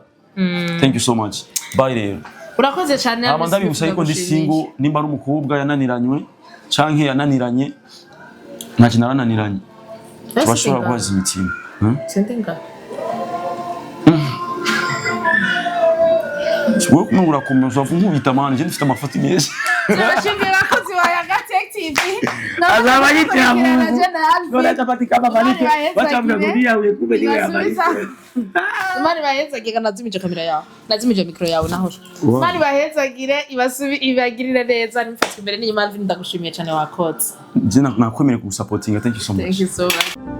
Thank you so much, bye rero. Urakoze cyane. Hama ndabibutsa yuko ndi single. Nimba ari umukobwa yananiranywe canke yananiranye, ntacyo, narananiranye, turashobora guhaza imitima. Sindinga. Wowe kumwe urakomeza uva nkubita, man, je ndifite amafati meza. Turashimira abakozi ba Yaga Tech TV. Azaba yitira Mungu. None atapatikana malike. Wacha mnarudia kumbe niwe ya malike. Imana ibahezagire. Nazimije kamera yawe, nazimije mikoro yawe naho. Imana ibahezagire, ibagirire neza, nimfatwe imbere n'inyuma. Alvin, ndagushimiye cyane, wakotse. Je nakwemereye kugusapotinga. Thank you so much. Thank you so much.